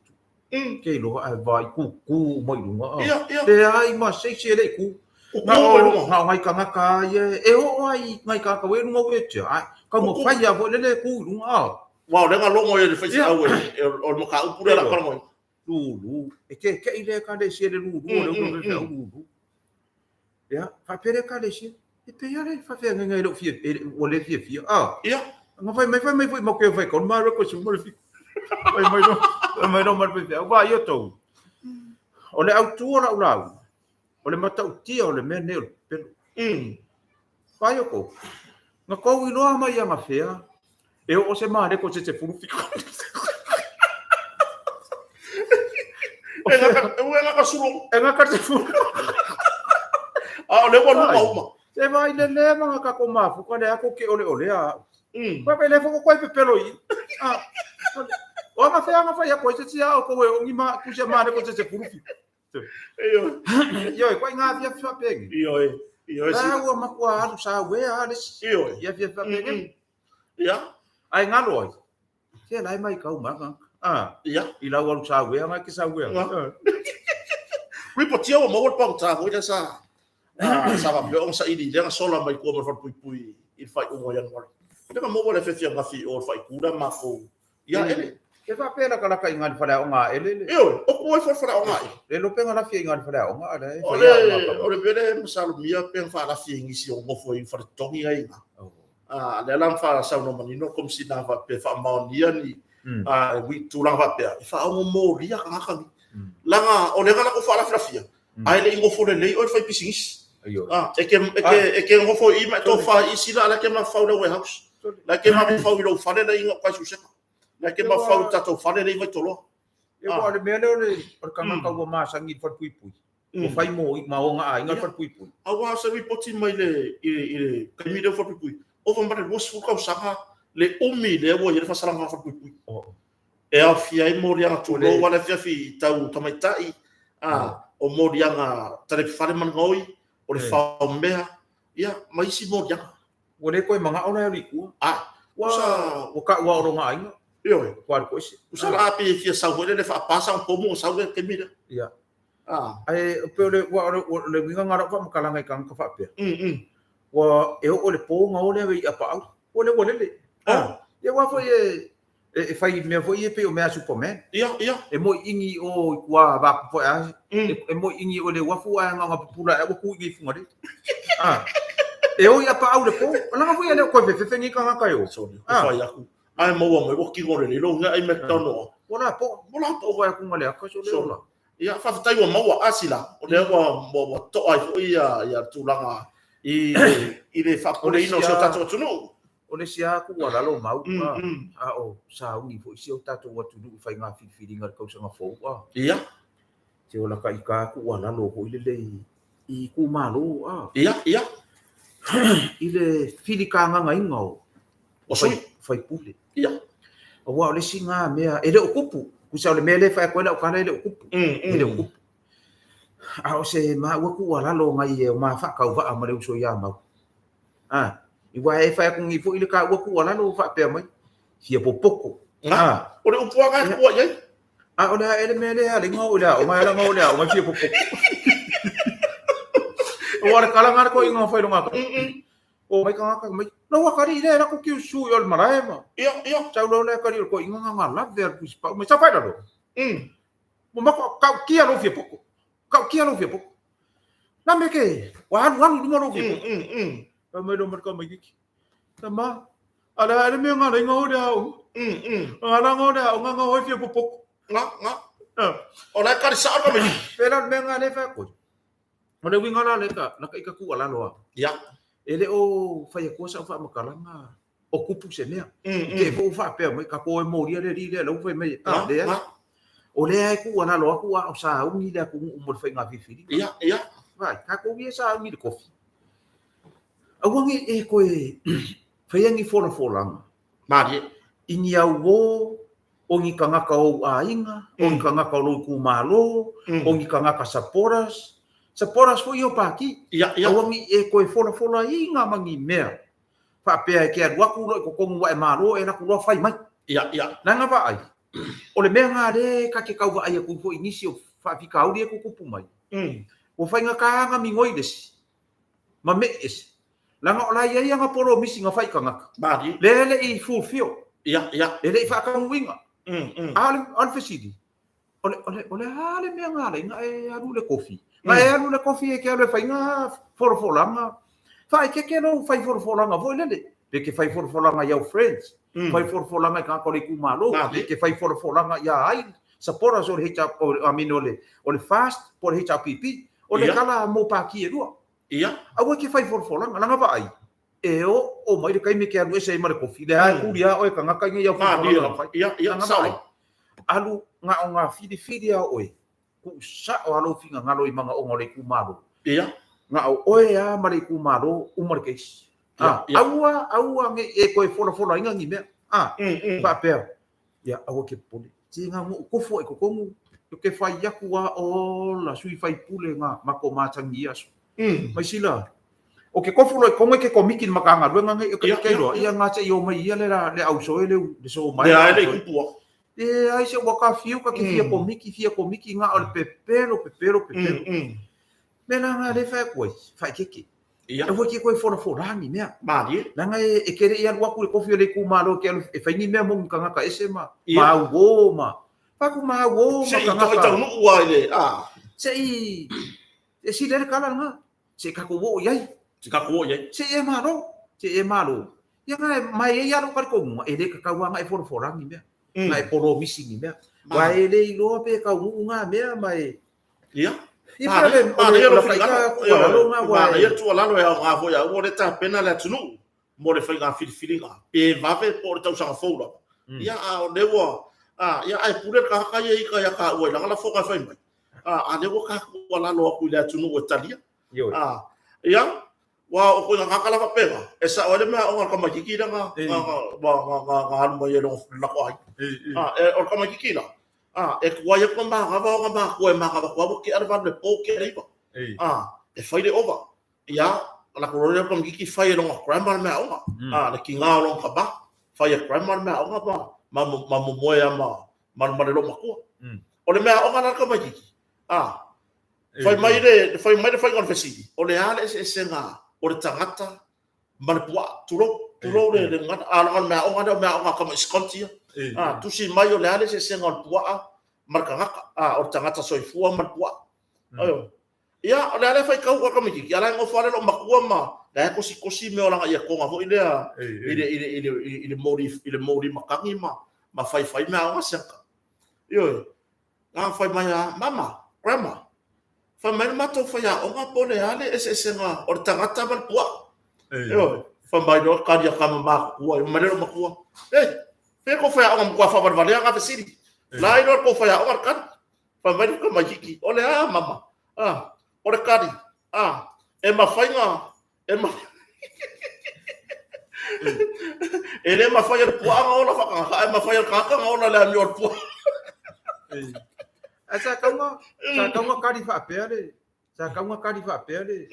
C: Ke iloa ae vai kūkū mai i luga.
A: Ia, ia.
C: Leai ma se isi e le i kū.
A: Kukū
C: Nā
A: mai luga.
C: o ngai tagata a ia e oo ai i ngai tagata ua i luga wheelchair. Ai, taumafai lava foi lele e kū i luga. A.
A: Aua o lea na logo ia i le faifeau e o le mataupu lea o le a talanoaina.
C: Lūlū. E kekeʻi le Ekalesia i le lūlū o le ulu faifeau lūlū. Ia, faapea le Ekalesia, e pei lava le faafeagaiga e le o fia, e, ua le fiafia. A.
A: Ia.
C: Na fai mai, fai mai foi ma koe fai kau ma reko si mo le fiku. Fai mai no, fai mai no ma le faifeau, vaai o tou. O le autū o lau lauga, o le matautia o le mea nei o le pepelo. Vaai o kou. Na kou iloa mai anafea, e oo se Mareko se 17.
A: E ngaka, e ua ngaka sulo.
C: E ngaka 10.
A: A o le ua luma uma.
C: Se vai le le ma ngaka ko mafuka le ako ke ole ole a. Koe pe le foko koe pepelo i. A. O anga fea anga fai a koe se tia o koe o ngi ma kusia Mareko se 17.
A: Ioe.
C: Ioe, koe ngā afiafi faapenei.
A: Ioe. Ioe.
C: La ua matua alu sa uea a le isi.
A: Ioe.
C: I afiafi faapenei.
A: Ia.
C: Ai ngalo ai. Se lai mai kau manga. Ah.
A: Ia.
C: I lau alu sa uea ngai ke sa uea.
A: Ripotia ua maua le pagota foi lea sa sa faapea ona saili lea na sola mai tua ma le falepuipui i le faaiuga o Ianuari. Lea na maua le afiafi ananafi i o le faaitu lea matou ia ele.
C: E faapea lakalaka i ngā le faleaoga a ele le.
A: Ioe, o ku ai fo le faleaoga a ele.
C: Le lopega lafi i ngā le faleaoga a le
A: O le o le mea lea e masalomia pe na faalafi e nisi o nofo i faletotogi ai ina. A lea la na faasaunoa manino le Komesina faapea e faamaonia ni a tulaga faapea e faaogo molia tagata nei. Leaga o lea na latou faalafilafia ae le i nofo lelei oe i le fai pisinisi. A e ke e ke e ke nofo i i ma e tofa i isi la la e ke mafaufau i le warehouse. La e ke mafaufau i lou fale la e i gauta i Susega. La e ke mafaufau i le tatou fale lea i Vaitoloa.
C: Ia aua o le mea lea o le tagata ua masani i le falepuipui, ua fai mo ma ona aiga le falepuipui.
A: Aua o se ripoti mai le i le taimi lea o falepuipui, ova ma le 20 tausaga le umi lea ua i ai le faasalaga falepuipui. E aofia ai moliaga tulou a le afiafi i tau tamaitai, o moliaga talepefale ma le gaoi, o le faomea, ia, ma isi moliaga.
C: Ua le toe manao la e alu i tua.
A: Ua
C: Ua taua o lona aiga.
A: Ioe.
C: Ua alu toese.
A: Usa la pei e fia sau foi lele faapa sa ona pomu ona sau le taimi lea.
C: Ia. Ae pei o le ua o le uiga lena o lau faamatalaga i tagata faapea. Ua e oo i le po ona o lea i apaau. Ua le ua lele. Ia aua foi e e fai mea foi ia pei o mea a Superman.
A: Ia, ia.
C: E moiigi i o i tua vaku foi a e moiigi i o i le uafu ae na ona pupula ae ua tu i Fugalei. E o i apaau i le po. Leaga foi e le o toe fefefe nei tagata e o.
A: Sorry, ko whai aku. Ae maua mai, ua kino lelei lou mea ai mea talanoa.
C: Ua la po.
A: Ua la po.
C: Ua aku ma le aka so le ola.
A: Ia, faafetai ua maua a sila, o lea ua ua to'a ai foi ia ia tulaga i le i le faapopoleina o si o tatou atunuu.
C: O le isi lava tuualalo mau, a o sauni foi si o tatou atunuu i faiga filifiliga i le tausaga fou, a.
A: Ia.
C: Se o lata ita tuualalo foi lele i i itumalo a.
A: Ia, ia.
C: I le filikagagaina o
A: O sui.
C: Faipule.
A: Ia.
C: Aua o le isi na mea, e le o tupu. Tusa o le mea lea e fai atu ai lau tala e le o tupu. E le o tupu. A o se maua tuualalo nai e o ma faatauvaa ma le uso ia Mau. A, i wa e fai atu nei foi le taua tuualalo faapea mai, fia popoto.
A: A, o le upu lava e tua i ai.
C: A o le a ea le mea lea e ala ai ona oo i le aoga, e ala ona oo i le aoga e fia popoto. Aua o le tala lena a le toeaina na fai i lona tala. O mai tagata mai, lau atalii lea e lako kiu su i o le malae ma.
A: Ia, ia.
C: Sau loa le atalii o le toeaina na na lave a le tusipau mai, sau fai lalo. Ua mako, tautia lou fia poto. Tautia lou fia poto. Na me ke, ua alu alu i luma lou fia poto. Fai mai loa ma le tamaitiiti. Tama, a le a le mea ngā leinga o le aoga. Ngā langa o le aoga ngā hoi fia popoto.
A: Ngā, ngā. O la e kari sao le tamaitiiti.
C: Pēlā le mea ngā le whai koe. O le uiga la lea ka, laka i ka tuualalo a.
A: Ia.
C: E le o fai atua sau faamatalaga o tupu se mea. I te i foi ua faapea mai, tatou e molia le alii lea, la ua fai mai, a, leai. O lea e tuualalo atu a o sauni le atunuu mo le faiga filifiliga.
A: Ia, ia.
C: Vai, tatou ia e sauni i le kofi. Aua ne i e toe faia ni folafolaga.
A: Malie.
C: I ni auō o ni tagata o ou aiga, o ni tagata o lou itumalo, o ni tagata supporters, supporters foi ia o Pati.
A: Ia, ia.
C: Aua ne i e toe folafolaina ma ni mea faapea e te alu atu loa i totonu ua e malo e alu atu loa fai mai.
A: Ia, ia.
C: Leaga vaai, o le mea lena lea ta te tau vaai atu foi i nisi o faafitauli ia e tutupu mai, ua faigata ona migoi le isi ma me'i ese. Leaga o la e i ai ana polomisi na fai i tagata.
A: Malie.
C: Lea e le i fulfill.
A: Ia, ia.
C: E le i faataunuuina. A o le fesili, o le, o le, o le a le mea na ala ai na e alu i le kofi? Na e alu i le kofi e ke alu e fai ngā folafolaga. Faaeteete lou fai folafolaga foi lele. Pe ke fai folafolaga i au friends, fai folafolaga i tagata o le itumalo, pe ke fai folafolaga ia ai supporters o le HR, o, I mean, o le, o le FAST po o le HRPP. O le tala mo pāti e lua.
A: Ia.
C: Aua e ke fai folafolaga, leaga vaai, e oo mai le taimi e ke alu ese ai ma le kofi, lea e kuli lava oe tagata ina ia folafolaga na fai.
A: Ia, ia,
C: Leaga vaai, alu na o ngā filifili a oe, tuu sao lava lou finagalo i manaoga o le itumalo.
A: Ia.
C: Na o oe lava ma le itumalo, uma le case.
A: Ia, ia.
C: Aua, aua ne i e toe folafolaina ni mea. A, faapea, ia aua ke popole. Te ngā ngō kofo e totonu, o ke whai aku a ola sui faipule ngā mako mātangi i aso. Mai sila, o ke kofu loa i kongo i ke komiti le Matagaluega nei, o ke ke iloa, ia ngā te i o mai ia le la, le auso e le, le so mai.
A: Le ae le i kupua.
C: E ai se ua ka fiu ka ke fia komiki, fia komiki ngā o le pepelo, pepelo, pepelo. Me la ngā le whai aku ai, whai keke.
A: Ia.
C: Aua ke koe folafola ni mea.
A: Malie.
C: Leaga e kere i alu aku le kofi o le itumalo ke alu e fai ni mea mo ni tagata ese ma
A: Ia.
C: ma auō ma faku ma auō ma
A: Se i
C: tagata.
A: toi taunuu a i le, a.
C: Se i e sili ai le kala lena. Se i kakou oo i ai.
A: Se kakou oo i ai.
C: Se i e malo. Se i e malo. Ia nga e mai e ia lou talitonuga e le tatau lava ona e folafola ni mea. Na e polomisi ni mea. Aua e le iloa pe taunuu nga mea ma e
A: Ia.
C: Ia pea le, o le, o le faika tuualalo na ua
A: e. Ia tuualalo e aoga foi a ua le tapena le atunuu mo le faiga filifiliga pe vave po o le tausaga fou lava. Ia a o lea ua a ia ae pule le tagata ia ika ia taua i lana lafoga e fai mai. A lea ua ka tuualalo atu i le atunuu e talia. A ia ua o koe ngā kala faapena e sao ai le mea aoga a le tamaitiiti lea na na alu mai ai i lona lako aiga. A e o le tamaitiiti la A, e tuai atu ma manava ona makua e manava atu lava ua tea le 8 i le po, tea le 9. A, e fai le ova. Ia, lako loa lea o le tamaitiiti fai e lona grandma le meaaoga. A, le tiga o lona tama, fai e grandma le meaaoga ma, ma, ma momoe lava ma, ma, ma le loomatua. O le meaaoga la a le tamaitiiti, a, fai mai le, fai mai le faiga o le fesili, o le a le eseesega o le tagata ma le puaa, tulou, tulou le, le gagana, a leaga o le meaaoga lea o meaaoga a tama Scots ia. A, tusi mai o le a le eseesega o le puaa ma le tagata, a, o le tagata soifua ma le puaa. Aio. Ia, o le a le faitau o le tamaitiiti, a la e nofo lava le loomatua ma la e kosikosi mea o lana iakoga foi lea i le, i le, i le, i le moli, i le moli matagi ma, ma faifai meaaoga siaka. Ioe. Na fai mai a Mama, Grandma, fai mai le matou faiaoga po o le a le eseesega o le tagata ma le puaa. Ioe, fai mai loa kali a tama matutua, fai mai le loomatua, Ei, fea kou faiaoga matua faavalevalea nga fesili? La iloa le kou faiaoga le kali. Fai mai le tamaitiiti, O le a, Mama? Ah, o le kali. A, e mafai na, e ma... e le mafai e le puaa ona ola faakagaka, ae mafai e le kagaka ona ola le amio a le puaa.
C: Ae sa tau sa tau na kali faapea le, sa tau na kali faapea le,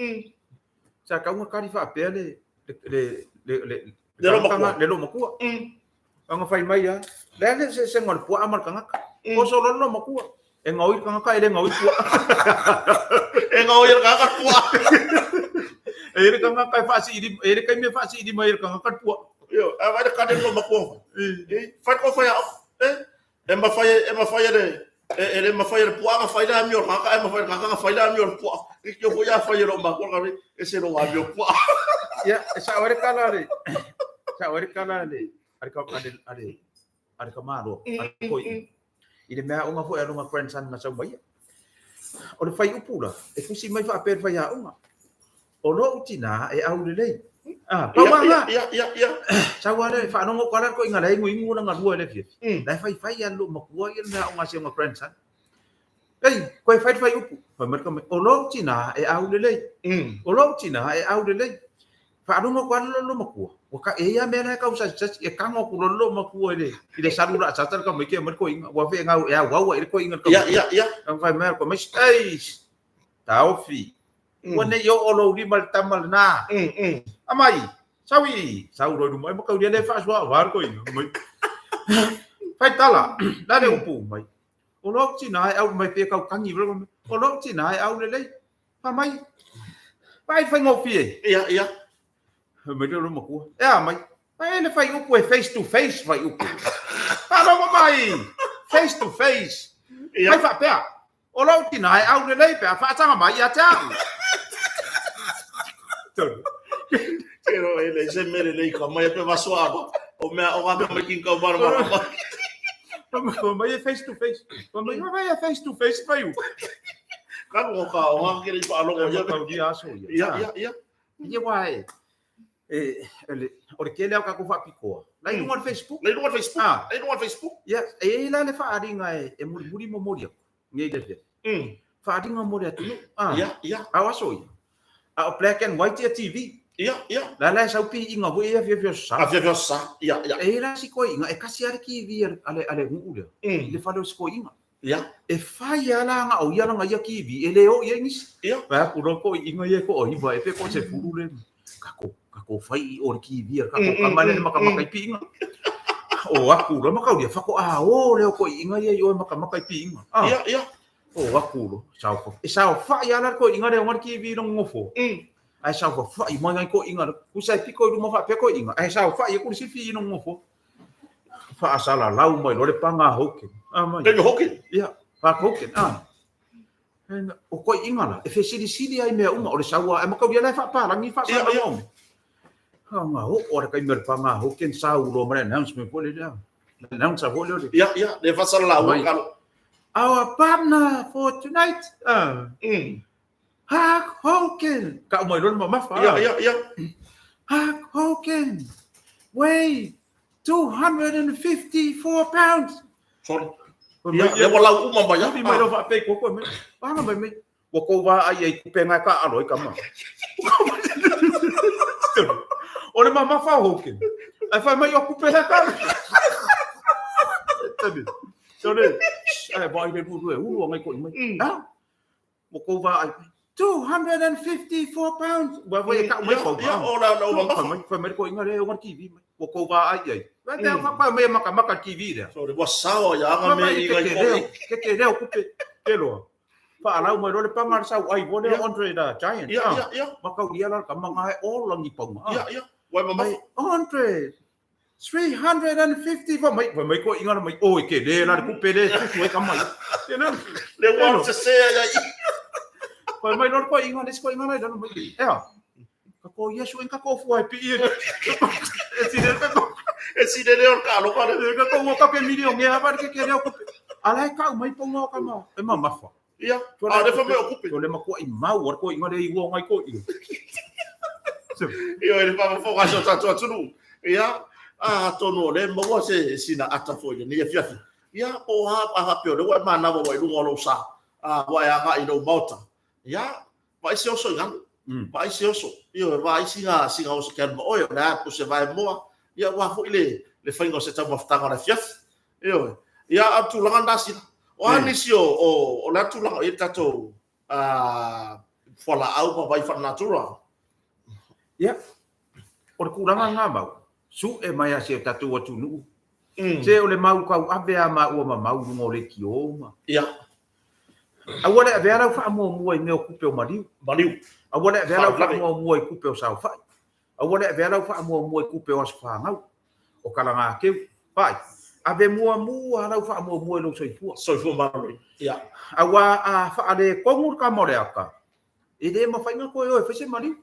C: sa tau na kali faapea le, le, le, le,
A: le loomatua.
C: Le loomatua. Ona fai mai lava, le a le eseesega o le puaa ma le tagata? Oso loa le loomatua. E gaoi le tagata e le gaoi le puaa.
A: E gaoi e le tagata le puaa.
C: E i ai le tagata e faasiili, e i ai le taimi e faasiili mai ai e le tagata le puaa.
A: Ioe, ae vaai le kali a le loomatua. Fai le fai aoga. E mafai e mafai e le e le mafai e le puaa ona fai le amio a le tagata, ae mafai e le tagata ona fai le amio a le puaa. E tio foi a fai e loomatua le ese lou amio puaa.
C: Ia, e sao ai le tala a le, sao ai le tala a le, a le, a le, a le, a le tamaloa, a le toeaina. I le mea aoga foi a lona grandson na sau mai ia. O le fuaiupu la, e tusi mai faapea le faiaoga, o lou tinā e aulelei. Ah, pau lava
A: lena. Ia, ia, ia.
C: Sau lava lea, faalogo atu lava le toeaina la e inuinu lana lua i le afiafi. La e faifai lava le loomatua ia le mea aoga a si ona grandson. Ei, koe fai le fuaiupu. Fai mai le tamaiti, o lou tinā e aulelei. O lou tinā e aulelei. Faalogo atu lava le loomatua, ua ta, e i ai lava mea la e tau sasisasi, e tago atu loa le loomatua i le, i le salu laasata le tamaiti aumai le toeaina, ua feegau, e auau ai le toeaina i le tamaiti.
A: Ia, ia, ia.
C: Fai mai le tamaiti, ei, taofi, ua ne i oo lou lima i le tama lena. Aumai, sau i i. Sau loa i luma, e mataulia le faasoa le toeaina. Mai. Fai tala, la le upu mai. O lou tinā e au mai pe tau tagi. O lou tinā e aulelei. Fai mai, vaai le faigofie.
A: Ia, ia.
C: Fai mai le matua. E a mai. Vai le fuaiupu e face to face fuaiupu. Faalogo mai. Face to face.
A: Ia.
C: Fai faapea. O lou tinā e aulelei pe a faasaga mai ia te au.
A: Tero e le se mere lei ka mai pe vasoa o mea o ngā mai king kau mara mara mai.
C: Fai mai e face to face. Fai mai, vai e face to face fuaiupu.
A: Ka ngo ka o ngā kere i whaalogo
C: ia. Tau ia aso ia.
A: Ia, ia, ia.
C: Ia wā e, e, o le tele o tatou faapitoa. La i luga o le Facebook.
A: La i luga o le Facebook. Ah. La i luga o le Facebook.
C: Ia, e i ai la le faaaliga e mulimuli momoli atu. Nei le afiafi. Faaaliga mo le atunuu.
A: Ah. Ia, ia.
C: A o aso ia. A o black and white ia TV.
A: Ia, ia.
C: La la e sau piiga foi ia afiafi o sa.
A: Afiafi o sa. Ia, ia.
C: E i ai la si toeaina, e kasi lava le TV a le nuu lea. I le fale o si toeaina.
A: Ia.
C: E fai lava la na o ia lana ia TV, e le oo i ai nisi.
A: Ia.
C: Vae atu loa toeaiina ia e toaiva ea pe toasefulu le kako, kako fai i o le TV a le tatou tama lea e matamata i piiga. O atu loa mataulia faatoa o lea o toeaiina ia i o e matamata i piiga.
A: Ah. Ia, ia.
C: O atu loa, sao, e saofai lava la le toeaina lea e ona le TV i lona nofo. Ae saofafai mai nai toeaiina, tusa e pito i luma faapea toeaiina, ae saofai atu le isi i lona nofo. Faasalalau mai loa le paga a Hogan.
A: Ah, mai. Daniel Hogan?
C: Ia, Hulk Hogan. Ah. O toeaiina la, e fesilisili ai mea uma, o le sau a, e mataulia la e faapalagi faasalalau. Ia, ia. Nga oo a le taimi o le paga a Hogan, sau loa ma le announcement foi lea. Le announcer foi lea.
A: Ia, ia, le faasalalau
C: a kalo. Our partner for tonight. Hulk Hogan. Kau mai loa le mamafa.
A: Ia, ia, ia.
C: Hulk Hogan weigh 254 pounds.
A: Sorry. Ia, ia ua lau uma mai.
C: Mai mai loa faapea i koko mai. Ana mai mai. Ua kou vaai ai kupe ngai ka alo i kama. O le mamafa o Hogan. Ai fai mai o kupe ngai ka alo. Tani. Sorry. Ai vai le ulu e ulu ngai ko mai. Ah. Ua kou vaai mai. 254 pounds. Ua foi e kau mai pau.
A: Ia, o la o mamafa.
C: Fai mai ko inga le o TV mai. Ua kou vaai ai. Vai te fa pa mai maka maka TV lea.
A: Sorry, ua sao ia anga me i ngai
C: ko. Ke ke leo kupe. Ke loa. Faalau mai loa le paga le sau ai mo le Andre the Giant.
A: Ia, ia, ia.
C: Mataulia la ka manga e o langi paunga.
A: Ia, ia. Ua mamafa.
C: Andre 350 fa mai, fai mai ko inga mai o e ke le la le kupe le susu e ka mai.
A: Le ua se se ia i.
C: Fai mai loa ko inga le ko inga lai mai. Ea. Ka ko Yesu en ka ko fua e pi e. E si le ko.
A: E si le o ka lo ka
C: le. Ka ko ka pe milione a va ke ke le ko. Ala e kau mai ponga o ka ma. E mamafa.
A: Ia. A le fa mai o kupe.
C: O le matua i mau o ko inga le i ua ngai ko i.
A: Ia e le faafofoga a si o tatou atunuu. Ia, atonu o lea e maua se sina ata foi i lenei afiafi. Ia, po o a a faapea o lea ua e manava ua i luga o lou sa, ua e agai i lou maota. Ia, Vaai se oso i lalo. Vaai se oso. Ioe, vaai sina, sina oso ke alu ma oe, o le a po o se vaemoa, ia aua foi le, le faiga o se taumafataga o le afiafi. Ioe. Ia, a o le tulaga lena sina. O a nisi o, o, o le a tulaga o i ai le tatou fualaau ma vai faalenatura?
C: Ia, o le tulaga lena Mau, su'e mai lava si o tatou atunuu, se o le mau tauave lava maua ma Mau i luga o leitio ma.
A: Ia.
C: Aua le avea lau faamuamua i mea o tupe o maliu.
A: Maliu.
C: Aua le avea lau faamuamua i tupe o saofai. Aua le avea lau faamuamua i tupe o aso fanau, o kalagakeu. Vaai, ave muamua lau faamuamua i lou soifua.
A: Soifua maloloina. Ia.
C: Aua a faaletonu le tama o le aka, e le mafai ona toe o e fai se maliu.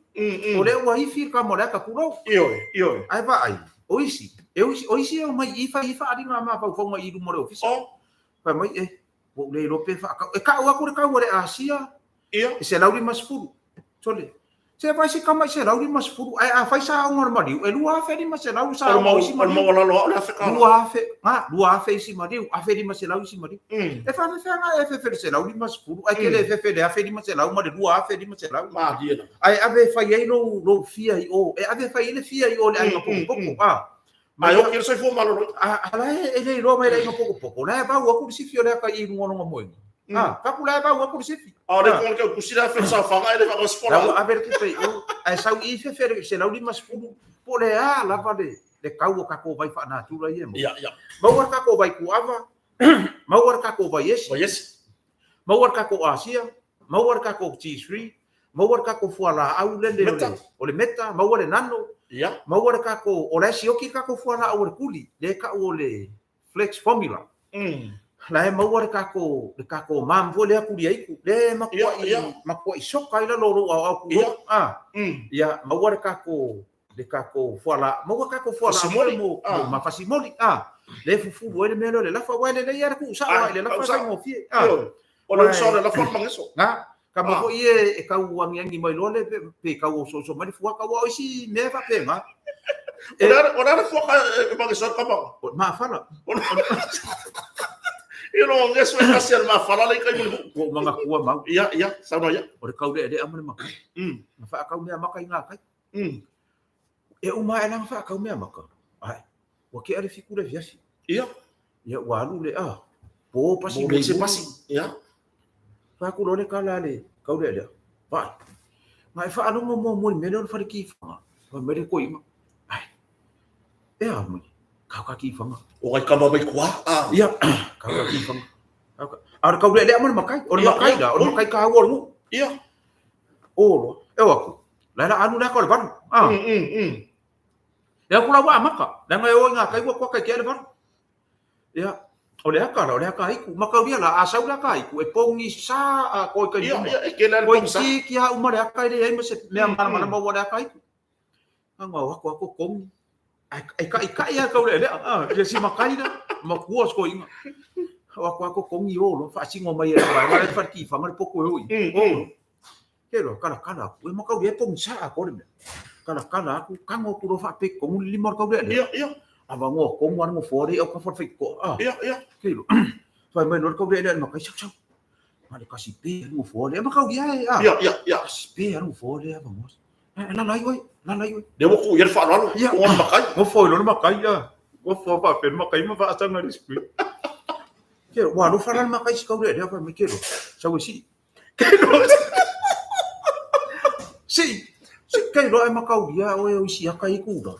C: O lea ua ifi le tama o le aka, tulou.
A: Ioe, ioe.
C: Ae vaai, o isi, e o isi e omai i i fai ai faaaliga mafaufauga i luma o le ofisa. Fai mai, e, ua ou le iloa pe faatau. E tau atu le tau a le Asia,
A: Ia.
C: e $150. Sole, se vaai se tama i $150, ae afai sa aoga o le maliu, e $2,500 sa aoga o isi
A: maliu. O le maualalo lava o le $1,000.
C: 2,000, na, 2,000 isi maliu, $1,500 isi maliu. E faafefea na e fefe i le $150, ae te le fefe i le $1,500 ma le $2,500.
A: Malie lava.
C: Ae ave e fai ai lou, lou fia i o, e ave e fai ai le fia i o i le aiga potopoto, a.
A: Ae oki le soifua maloloina.
C: A la e le iloa mai le aiga potopoto, la e vau atu le sifi o le aka i luga o lona moega. A, faku la e vau atu le sifi.
A: A o le konga ke ukusi la fe saofaga e le faagasifola.
C: La ua ave le tupe i o, ae sau i fefe le $150, po o le a lava le tau o tatou vai faanatura ia e maua.
A: Ia, ia.
C: Maua le tatou vai kuava, maua le tatou vai esi.
A: Vai esi.
C: Maua le tatou Asia, maua le tatou T3, maua le tatou fualaau lele o le meta, maua le nano, maua le tatou, o la e sioki le tatou fualaau o le tuli, lea e tau o le flex formula. La e maua le tatou, le tatou mam foi lea tuli aitu, lea e matuai, matuai soka ai lalo o lou aoao tulou. Ia, maua le tatou, le tatou fualaau, maua tatou fualaau foi mo, ma fasimoli, lea e fufulu ai le mea lea o le lafa, aua e lelei lava le tuusao lava i le lafa e faigofie.
A: O le uso o le lafa o le mageso.
C: Na, kama foi e tau agiagi mai loa le pe tau osooso mai le fuaka, aua o isi mea e faapena.
A: O le a le fuaka e mageso ai le kama?
C: O le mafala.
A: Ia lo ngeso e kasi a le mafala le kai muli.
C: Ua ou manatua mau.
A: Ia, ia, saunoa ia.
C: O le kauleʻeleʻa ma le makai. Na faakau mea maka i ngā kai. E uma ae la na faakau mea maka. Ae, ua kea le 7 le afiafi.
A: Ia.
C: Ia, ua alu le, a, po pasi.
A: Mo se pasi. Ia.
C: Fai atu loa le tala a le kauleʻeleʻa. Vaai. Na e faalogo muamua i le mea lea o le fale kifaga. Fai mai le toeaina. Ai, e a mai, kau ka kifaga.
A: O ngai kama mai kua.
C: Ia, kau ka kifaga. A o le kauleʻeleʻa ma le makai. O le makai la, o le makai kāua o le nuu.
A: Ia.
C: O loa, e o atu. La la alu le aka o le 8. E aku la ua amata. Leaga e o i ngā kai ua kua kai kea le 8. Ia, o le aka la, o le aka aiku. Makauria la, a sau le aka aiku, e pongi sa a koe kai
A: Ia, ia, e kele ale
C: Koe
A: pongi sa.
C: ki ki a uma le aka e leai ma se mea malamalama ua le aka aiku. Anga o ako ako kongi. E kai kai a kau le le, a, ia si makai la, ma kua sko inga. O ako ako kongi o lo, whaasingo mai e la, wai whare ki whanga le poko e oi. Ke loa, kala kala aku, e makau e pongi sa a kore mea. Kala kala aku, kango aku lo whaape kongu le lima o le kau le le.
A: Ia, ia.
C: A vangoa kongu ana ngo foare au ka whare whai koa.
A: Ia, ia.
C: Ke loa, whai mai lo le kau le le makai sau sau. Ma le kasi pe ngo foare, e makau ia e, a.
A: Ia, ia, ia.
C: Kasi pe ngo foare a vangoa. E la lai oi, la lai oi.
A: Le ua ku ia le faaaloalo,
C: Ia.
A: o ona makai.
C: Ngo foe lo le makai, ia. Ngo foe whaape le makai ma whaasanga le screen. Ke loa, ua alofa la le makai si kau le le whai mai ke loa. Sau e sii. Ke loa. Sii. Sii ke loa e makau ia oe o isi aka i kura.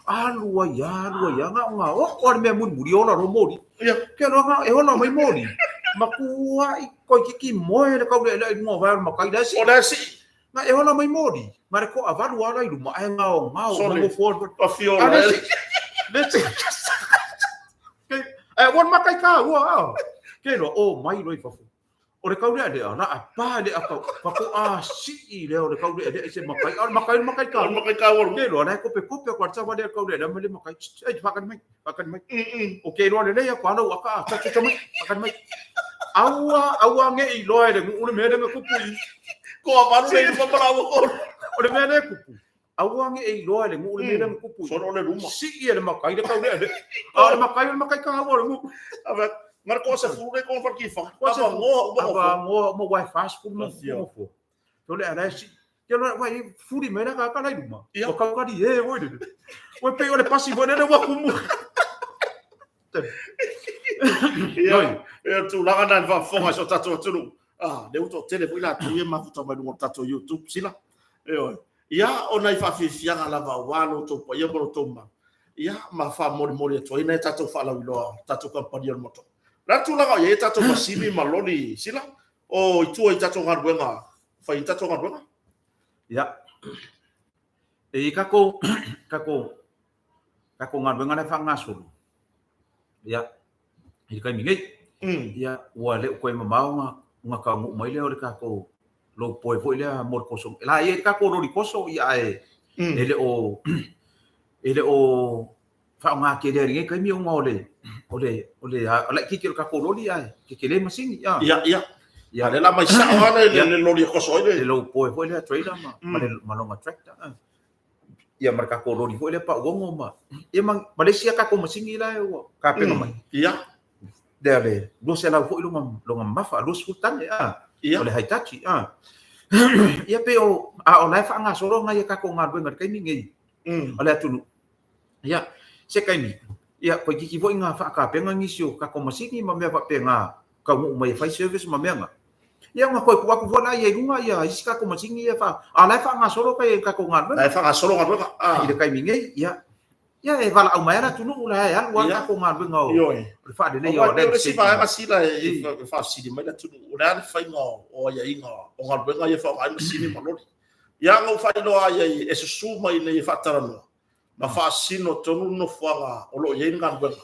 C: Alu ai, alu ai, ngā ngā o o le mea muri muri ola ro mori.
A: Ia.
C: Ke loa ngā e ola mai mori. Makua i koi kiki moe le kau le le i mua vai o le makai le sii.
A: O le sii.
C: Ngā e ola mai mori. Ngā le koa valu ala i luma ae ngā o ngā o
A: Sorry.
C: ngā fo.
A: A fio
C: A le
A: le.
C: sii. Le sii. Ke e ua makai ka ua a. Ke loa o mai loa i fafo. O le kau lea lea, la a pa le a kau, pa ko a sii lea o le kau lea lea i se makai, a o le makai o le makai ka.
A: O le makai ka ua.
C: Ke loa, la e kope kope ko a tsawa lea kau lea lea ma le makai, ei, whakani mai, whakani mai. O ke loa le lea, ko ala ua ka, tsa tsa mai, whakani mai. Aua, aua nge i loa e le ngu, o le mea lea me kupu i.
A: Ko a valu le i luma mala ua ko.
C: O le mea lea kupu. Aua nge i loa e le ngu, o le mea lea me kupu i.
A: Solo o le luma.
C: Sii e le makai le kau lea lea. A o le makai o le makai ka ua o le ngu.
A: Ave, ngare ko se furu le ko whare ki whanga.
C: Ko se
A: Ava ngoa uma
C: Ava ngoa uma wai fast furu ma
A: Afio.
C: fo. Tole a la si. Ke lo vai fuli mai la ka la luma. O ka ka di e voi le. Ua pei o le pasi foi lele ua kumu.
A: Ia, ia tulaga na i le faafofoga i so tatou atunuu. Ah, lea ua toatele foi latou ia mafuta mai luga o le tatou YouTube sila. Ioe. Ia, o nai faafiafiaga lava aua lo outou paia ma lo outou mamalu. Ia, ma faamolimoli atu ai nai tatou faalauiloa, tatou kamupani o le moto. O le a le tulaga o i ai tatou masini ma loli sila? O i tua i tatou galuega, fai ai tatou galuega?
C: Ia, e i ai tatou, tatou, tatou galuega la e faagasolo, ia, i le taimi nei, ia, ua le o toe mamao ona, ona taunuu mai lea o le tatou lowboy foi lea mo le koso. E la e i ai le tatou loli koso, ia, ae e le o, e le o faaaoga tele ai i lenei taimi ona o le, o le, o le laitiiti o le tatou loli ae tetele masini.
A: Ia, ia. Ia, lea la mai sao lava le, le loli e koso ai le.
C: Le lowboy foi lea trailer ma, ma, le, ma lona tractor. Ia ma le tatou loli foi lea pauogo ma, ia ma, ma le isi a tatou masini la e ua tapena mai.
A: Ia.
C: Lea le 200 foi lona, lona mamafa, 20 tane, a.
A: Ia.
C: O le Hitachi, a. Ia pei o, a o la e faagasolo nai a tatou galuega i le taimi nei. A le atunuu. Ia, se taimi, ia, toeitiiti foi na faatapena nisi o tatou masini ma mea faapena, taunuu mai e fai service ma mea na. Ia, ona toe tuu atu foi lea i luga ia isi tatou masini ia fa, a o la e faagasolo kai tatou galuega.
A: La e faagasolo galuega.
C: I le taimi nei, ia, ia e valaau mai lava le atunuu la e alu lava tatou galuega o le faaleleia
A: o le isi vaega sila e faafesili mai le atunuu, o le a le faiga o aiaiga o galuega ia e faaaoga ai masini ma loli. Ia, na ou faailoa ai ai e susu mai i inei e faatalanoa ma faasino tonu le nofoaga o lo o i ai le galuega.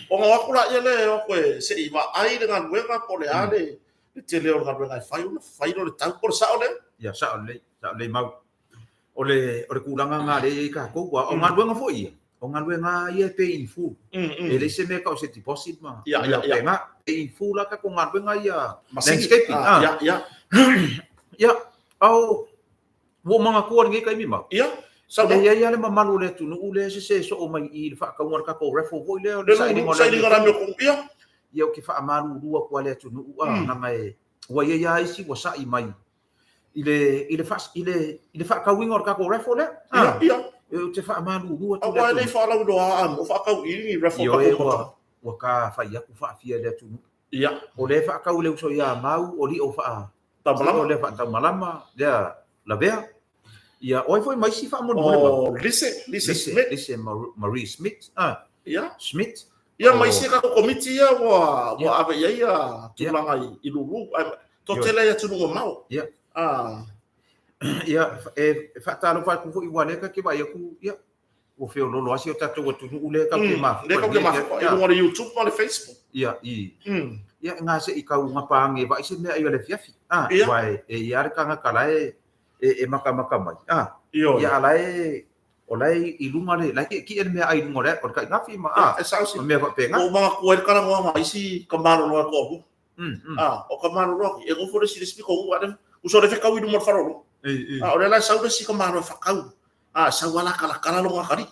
A: Ona o atu laia lea e o atu e se i vaai le galuega po o le a le tele o le galuega e fai ona fai lea o le tau. Po o le sao lea?
C: Ia, sao lelei, sao lelei mau. O le, o le tulaga lena lea e i ai tatou, aua o galuega foi ia, o galuega ia e pay in full. E leai se mea e tau o se deposit ma mea faapena. Pay in full lava tatou galuega ia, landscaping.
A: Ia, ia.
C: Ia, a o, Ua ou manatua lenei taimi mau.
A: Ia,
C: sau. E i ai lava le mamalu o le atunuu lea e sese soo mai i i le faatauga o le tatou raffle foi lea o
A: le sailiga o le amiotonu. Ia.
C: Ia, ou te faamalulu atu lava i le atunuu, a, leaga e, ua i ai lava isi ua sai mai i le, i le, i le, i le faatauina o le tatou raffle lea.
A: Ia, ia.
C: Ou te faamalulu
A: atu i le atunuu. Aua e le i faalauiloa lava o faatau i ni raffle tatou
C: moto. Ua ta fai atu faafia i le atunuu.
A: Ia.
C: O lea e faatau e le uso ia Mau, o lio faa,
A: Taumalama.
C: O lea faataumalama, lea lavea. Ia, o ai foi ma isi faamolemole
A: mau? O Lise, Lise Smith.
C: Lise Marie Smith. Ah,
A: Ia.
C: Smith.
A: Ia, ma isi tatou komiti ia ua, ua ave i ai ia tulaga i, i lulu. Ai, toatele ai atunuu mamao.
C: Ia.
A: Ah.
C: Ia, e faatalofa atu foi aua o lea ta te vaai atu, ia, ua feoloolo lava si o tatou atunuu lea tatou te mafuta.
A: Lea tatou te mafuta i luga o le YouTube ma le Facebook.
C: Ia, i. Ia, nga se i kau ngapa ange vaai se mea i o le afiafi. Ah, aua e i ai le tagata la e e makamaka mai. Ah, ia, a la e o la e i luga le, la e ki'eki'e le meaai i luga o le o le tainafi ma
A: ah, e sao
C: ma mea faapena.
A: Ua ou manatua ai le talanoaga a isi ka malolo a toalua. Ah, o ka malolo atu, e nofo le isi i le isi pito a uso le fekau i luma o le faleoloa. Ah, o lea la e sau le isi ka malo e fakau. A, sau lava la kalakala lona atalii.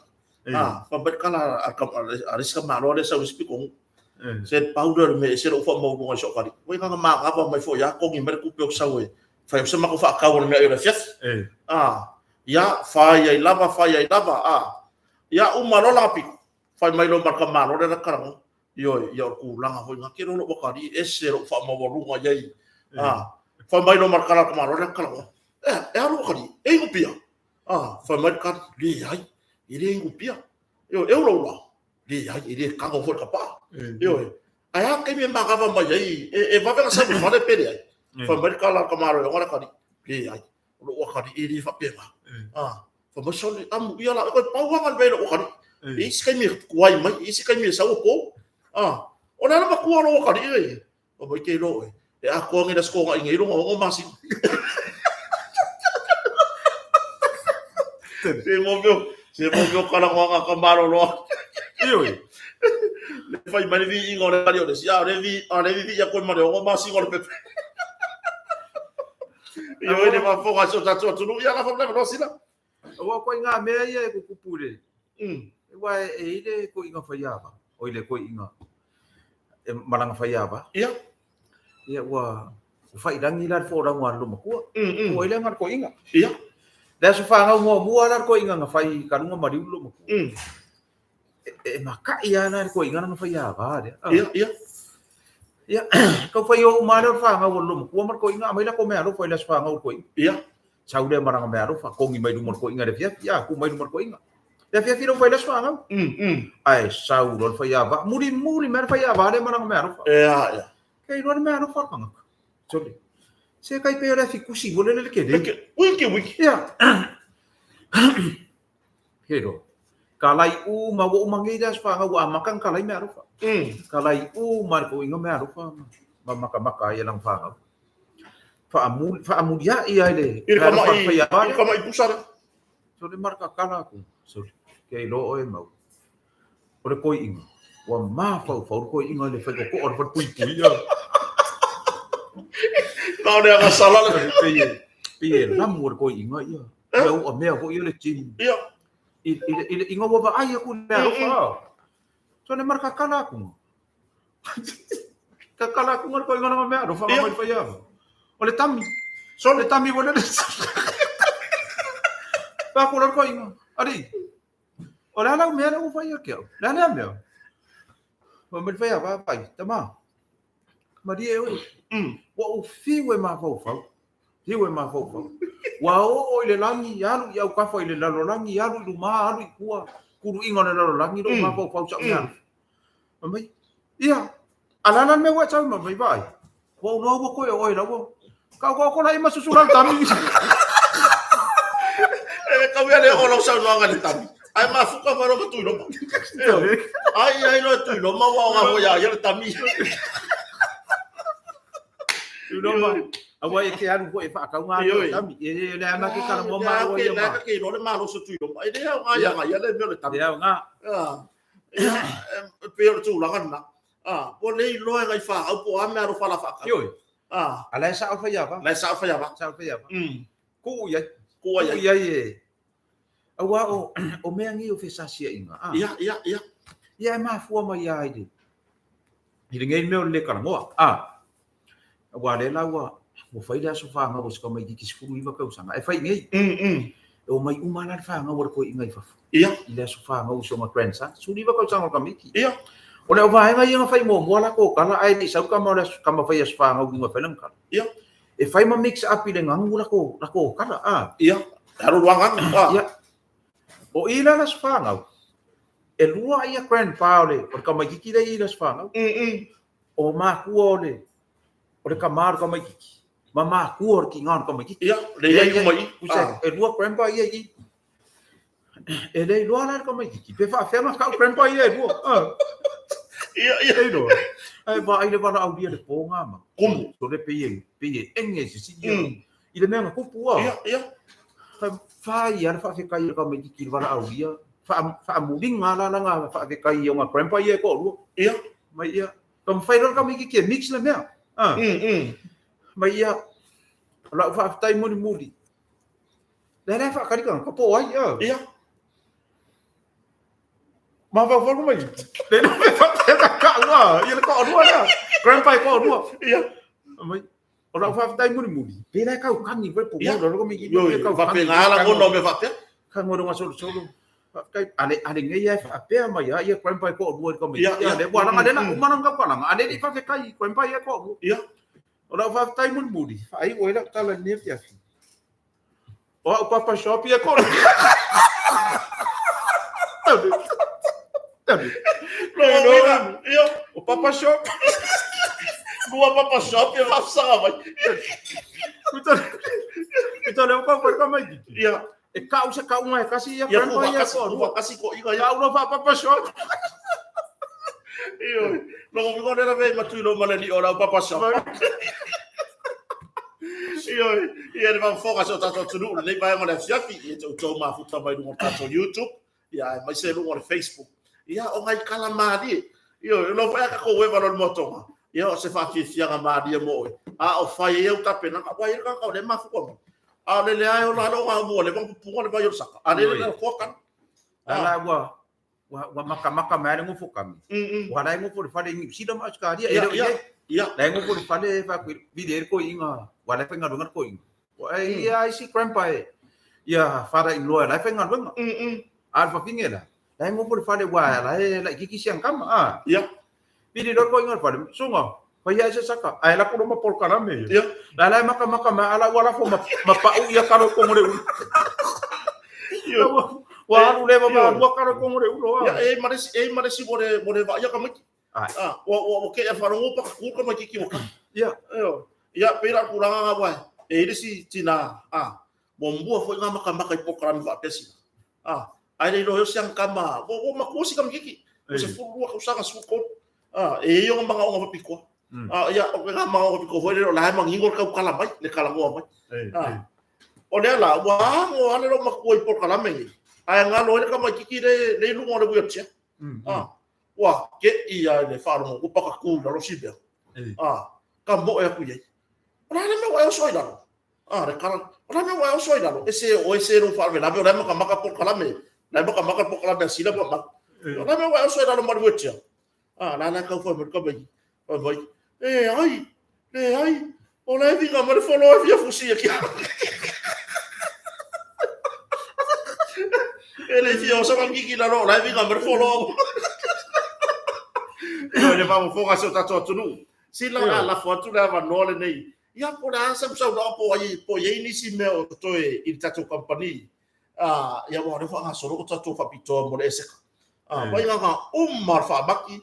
A: A, fai mai le tala a le isi tamaloa lea e sau i le isi pitonuu. Se pau lea o le mea e ese lou faamaualuga i si ou atalii. Ua na ona manava mai foi lava togi mai le tupe ou te sau e fai ai se matou faatau o le meaai o le afiafi. A, ia, fai ai lava, fai ai lava, a, ia, uma loa lana pito, fai mai loa ma le tamaloa lea na talanoa. Ioe, ia o le tulaga foi lena, tele o lou atalii, ese lou faamaualuga i ai. A, fai mai loa ma le tala a le tamaloa lea na talanoa. E, e a lou atalii, e inu pia? A, fai mai le tali, leai, e le inu pia. Ioe, e ulaula? Leai, e le tago foi i le tapaa. Ioe, ae a le taimi e manava mai ai, e vave ona sau i le fale pe leai? Fai mai le tala a le tamaloa e ona le atalii, leai, o lou atalii e le faapena. A, fai mai sole, amuia la, e pau lava le mea i lou atalii. E i ai isi taimi e tuai mai, e i ai isi taimi e sau o po. A, o le a le matua o lou atalii e? Fai mai ke iloa oe, e atoa nei le Aso Toonai nei lona 6 masina. Se mo mea, se mo mea o talanoaga a ka maloloa.
C: Ioe.
A: Le fai mai le viiga o le atalii o le isi, a o le vi, a o le vivii atu ai ma le 6 masina o le pepe. Ioe le faafofoga a si o tatou atunuu, ia lafo mai le avanoa Sila.
C: Aua koe ngā mea ia e kukupu le. Aua e i le koiga faiava, o i le koiga e malaga faiava.
A: Ia.
C: Ia ua Ua faiilagi la le folauga a le lomatua. Ua ai le aga le toeaina.
A: Ia.
C: Le aso fanau muamua la le toeaina na fai i kaluga maliu le lomatua. E makai lava la le toeaina na fai ava lea.
A: Ia, ia.
C: Ia, tau fai o uma lea o le fanau a le lomatua ma le toeaina, aumai latou meaalofa i le aso fanau o le toeaina.
A: Ia.
C: Sau lea ma lana meaalofa, togi mai luma o le toeaina i le afiafi, ia, tuu mai luma o le toeaina. Le afiafi lea ua fai le aso fanau. Ae sau loa le faiava, mulimuli mai le faiava lea ma lana meaalofa.
A: Ia, ia.
C: Kei iloa le meaalofa a le tagata. Sole. Se kai pei o le afi kusi foi lele le tele.
A: Wiki, wiki.
C: Ia. Kei iloa. Kalai uma, ua uma nei le aso fanau ua amata ona kalai meaalofa. Kalai uma le toeaina meaalofa ma matamata ai e lana fanau. Faamuli, faamuliai ai le
A: I le kama'i, i le kama'i pusa lea.
C: Sole maraka aku. Sole. Kei iloa oe mau. O le toeaina, ua mafaufau le toeaina i le faitotoa o le falepuipui.
A: Na o le agasala le.
C: Pei e, pei e lamu o le toeaina ia. Ia ua mea foi ia le gym.
A: Ia.
C: I, i, i, i, ina ua vaai aku i le meaalofa. So le maraka aku. Kakala aku le toeaina lana meaalofa mai le faiava. O le tami. So le tami ua lele. Faaku le toeaina. Alii. O le a lau mea lea ua fai ia te au? Le a lea mea? Fai mai le faiava, Vaai, tama, malie oe. Ua ou fiu e mafaufau, fiu e mafaufau. Ua oo i le lagi, alu i autafa i le lalolagi, alu i luma, alu i tua, tuluiga o le lalolagi, lou mafaufau sau mea. Fai mai, ia, a le a la le mea ua e tau mai? Vaai, ua ou iloa ua toe o oe laua. Kau kau kola i masusu lau tami.
A: E kau ia le o lau saunoaga i le tami. Ai mafuka mai loa ma Tuiloma. Ai ai loa Tuiloma ua o ngā ia ia le tami.
C: Tuiloma. Aua e te alu foi e whaakau ngā o tami. E le ana ke kala mua
A: māua ia mā. Ke iloa le malosi o Tuiloma. E le au ngā ia ngā ia le mea o le tami.
C: Le au ngā.
A: E pei o le tulaga lena. Ua le iloa e ngai whaau po o a mea alofa la whaakau.
C: Ioi. A la e sao faiava.
A: La e sao faiava.
C: Sao faiava. Kuu iai.
A: Kuu ai.
C: Kuu iai e. Aua o, o mea nei o fesasiaiga.
A: Ah. Ia, ia, ia.
C: Ia e mafua mai ia i le, i lenei mea o le le talanoa. Ah. Aua lea la ua, ua fai le aso fanau o si tamaititi 19 tausaga. E fai nei. E omai uma la le fanau a le toeaina i fafo.
A: Ia.
C: I le aso fanau o si ona grandson. 19 tausaga o le tamaiti.
A: Ia.
C: O le auvaega ia na fai muamua la tala ae le i sau tama o le aso, tama fai aso fanau i luga e fai lana tala.
A: Ia.
C: E fai ma mix up i le gagu la ko tala. Ah.
A: Ia. E alu lua gagu. Ah.
C: Ia. O i la le aso fanau, e lua ia grandpa o le, o le tamaititi lea i le aso fanau. O makua o le, o le tama o le tamaititi, ma makua o le tina o le tamaititi.
A: Ia, le ia i uma i.
C: Ah. E lua grandpa ia i. E le iloa la le tamaititi, pe faafefea ona tau grandpa ia e lua. Ah.
A: Ia, ia.
C: E iloa. Ae vaai le valaaulia le po ngā ma.
A: Kumu.
C: So le pei e, pei e enge sisi ia. I le mea na tupu a.
A: Ia, ia.
C: Fai ia le faafetai i le tamaititi i le valaaulia. Faamuliga la lana faafetai i ona grandpa ia e toalua.
A: Ia.
C: Mai ia. Taumafai loa le tamaititi e mix le mea. Ah. Mai ia. O lau faafetai mulimuli. Lea lea faakali tagata po o ai. Ah.
A: Ia.
C: Mafaufau mai. Le no me faapea ka ua. Ia le toalua lea. Grandpa e toalua.
A: Ia.
C: Mai. O lau faafetai mulimuli. Pe la e kaukani koe po
A: Ia.
C: mo lo mi
A: Ioe, faapena lagona o mea faapea.
C: Ka ngoro nga solo solo. Faafetai ale ale nei e faapea mai a ia grandpa e toalua i le tamaiti.
A: Ia, ia.
C: Le ua langa le la uma langa palanga. Ale le faafetai grandpa ia toalua.
A: Ia.
C: O lau faafetai mulimuli. Faaiu ai lau tala i lenei afiafi. O au papa shop ia toalua.
A: Lo uiga, ia,
C: O papa shop.
A: lua papa shop e faafesaga mai.
C: Uta le o kau mai.
A: Ia,
C: E kau se kau mai kasi ia
A: ia
C: grandpa ia
A: kuufakasi,
C: toalua.
A: kuufakasi toʻiga ia.
C: Kau lo fa papa shop.
A: Ioe, logo uiga o le lavea i matuilo ma le alii o lau papa shop. Ioe, ia le faafofoga a si o tatou atunuu lenei vaega o le afiafi, ia te outou mafuta mai luga o le tatou YouTube, ia aemaise luga o le Facebook. Ia, o nai tala malie. Ioe, o lau foi a tatou eva loa i le moatoga, ia o se faafiafiaga malie mo oe. A o fai ai au tapenaga, aua e i ai le tagata o lea e mafua mai. A o le leai o la le oga mua leva ona pupuga le vai o le saka. A lele le toa tala.
C: La la ua ua ua makamaka mai le nofo kami. Ua la e nofo i le fale i Niu Sila ma Ausetalia e le o i ai.
A: Ia.
C: La e nofo i le fale e fai atu i vili ai le toeaina, aua la e faigaluega le toeaina. Ai ia isi grandpa e, ia father in law la e faigaluega. A o le fafine la, la e nofo i le fale aua la e laitiiti si ana tama, a.
A: Ia.
C: Vili loa le toeaina i le fale, susuga, fai ae se saka, ae alu atu loa ma polokalame ia.
A: Ia.
C: La la e makamaka mai, a la ua lafo ma, ma pau ia talo i totonu o le ulu.
A: Ioe.
C: Ua alu le ma lua talo i totonu o le ulu, a.
A: Ia, e i ai ma le isi, e i ai ma le isi ua le, ua le vaaia tamaiti.
C: Ai.
A: Ah, ua ua ua kei a faalogo pa ka ka mai kiki waka.
C: Ia.
A: Io. Ia pe la tulaga nga wai. E ile si tina ah muamua foi nga makamaka i polokalame faapea. Ah, ai le iloa si kama. Ua ua matua si tamaitiiti. O se 12 tausaga 13. Ah, e ia nga manaoga faapitoa. Ah, ia o nga manaoga faapitoa foi le o la e manino le taukala mai, le talanoa mai. Ah. O lea la, ua ago lava le loomatua i polokalame nei. Ae galo ai le tamaitiiti le le i luga o le wheelchair. Ah, ua te'i lava i le faalogo ua pakatū i lalo si mea. Ah, tamoe atu i ai. O le a le mea ua e oso ai i lalo? Ah, le tala, o le a le mea ua e oso ai i lalo? E se o e se lou faalavelave, o la e makamaka polokalame. O la e makamaka le polokalame a Sila ma Mau. O le a le mea ua e oso ai i lalo ma le wheelchair? Ah, la la tau fai mai le tamaiti. Fai mai, leai, leai, o la e viga mai le folo e fia fusi e kia. E le fia oso ka kiki lalo, o la e viga mai le folo. Ioe, le faafofoga a si o tatou atunuu. Sila a lafo atu le avanoa lenei. Ia, po o le a sau saunoaga po o ai, po o i ai nisi mea o totoe i le tatou kamupani. Ah, ia aua o lea ua faagasolo ko tatou faapitoa mo le eseka. Ah, mai gaga uma le faamaki,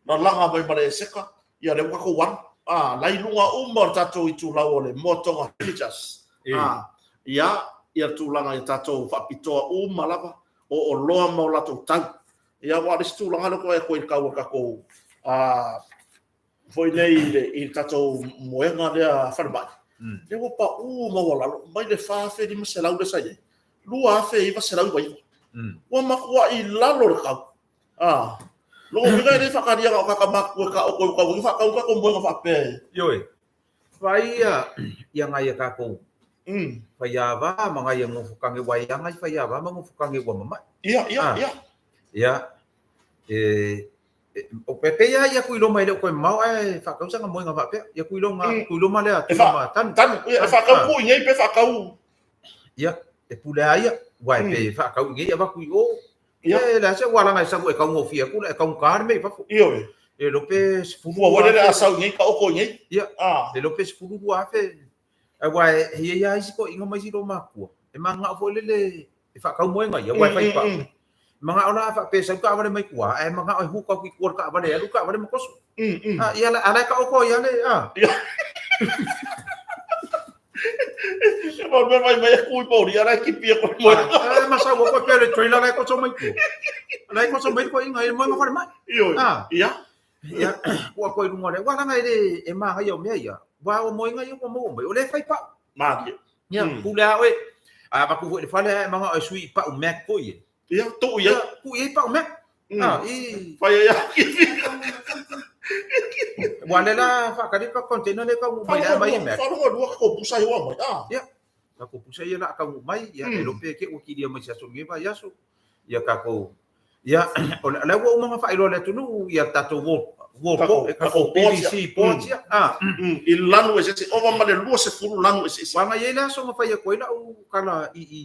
A: lalaga mai ma le eseka, ia lea ua tatou alu. Ah, la i luga uma o le tatou itulau o le Moatoga Villagers. Ah, ia, ia tulaga i tatou faapitoa uma lava, o oloa ma o latou tau. Ia, aua o le isi tulaga lea ou te vaai atu ai i le tau o le tatou, ah, foi nei i le, i le tatou moega lea falemai, lea ua pau maualalo mai le $4,500 lea sa i ai, $2,999. Ua matuai lalo le tau. Ah, lona uiga e le faatalia na o tagata matutua e taoto i tau faatau tatou moega faapea e.
C: Ioe. Vaai ia, ia ngai a tatou faiava ma ngai a nofo tane ua ia ngai faiava ma nofo tane ua mama'i.
A: Ia, ia, ia.
C: Ia, e, O pe pe ia ia kui loma e le o koe mamao ae faatau sana moega faapea. Ia kui loma, kui loma lea,
A: E
C: kui
A: fa,
C: loma tanu.
A: tanu, ia, e faatau
C: Ah.
A: ku i nei pe faatau.
C: Ia, e pule a ia, uae pe faatau i nei avatu i o.
A: Ia.
C: E le a se ua laga e sau e taugofie atu la e taugata le mea i fafo.
A: Ioe.
C: E iloa pe 12
A: Fua foi lele a
C: afe.
A: sau i nei taoto i nei.
C: Ia.
A: Ah.
C: E iloa pe 12,000. Aua e i ai lava isi toeaiina ma isi loomatua, e mananao foi lele e faatau moega ia, aua e fai pau. Manao la faapea e sau taavale mai tua, ae manao e hook atu i tua i le taavale, e alu le taavale ma toso. Ah, ia, a la e taoto ai lava le, ah.
A: E mau mea mai mai e kui mauri, a la e kipi e koe moega.
C: Ah, e masau koe pea le trailer la e toso mai tua. La e toso mai le toeaina i le moega falemai.
A: Ioe.
C: Ah.
A: Ia.
C: Ia, ua koe i luga o le, ua laga e le e mānaia o mea ia. Ua o moega ia ua maua mai, o lea e fai pau.
A: Mālie.
C: Ia, pule a oe. A avatu foi i le fale ae manao e sui i pau Mac foi e.
A: Ia, tuu i ai.
C: Ia, tuu i ai pau Mac. Ah, i.
A: Fai ai a kipi.
C: Ua le la whaakari ka container le kau mai la mai Mac.
A: Wharonga lua ka pusa i hoa mai. Ah.
C: Ia, ka ko pusa ia la kau mai, ia e lope ke ua kiria mai se aso nge vai aso. Ia ka ko. Ia, o le ua uma whailoa le atunuu, ia tatou wall
A: Kako-
C: e
A: kako
C: kako
A: boards,
C: PVC
A: ia.
C: boards ia. Ah.
A: I lanu e se ova ma le 20 lanu e se.
C: Wanga i le aso nga whai a koe lau kala i i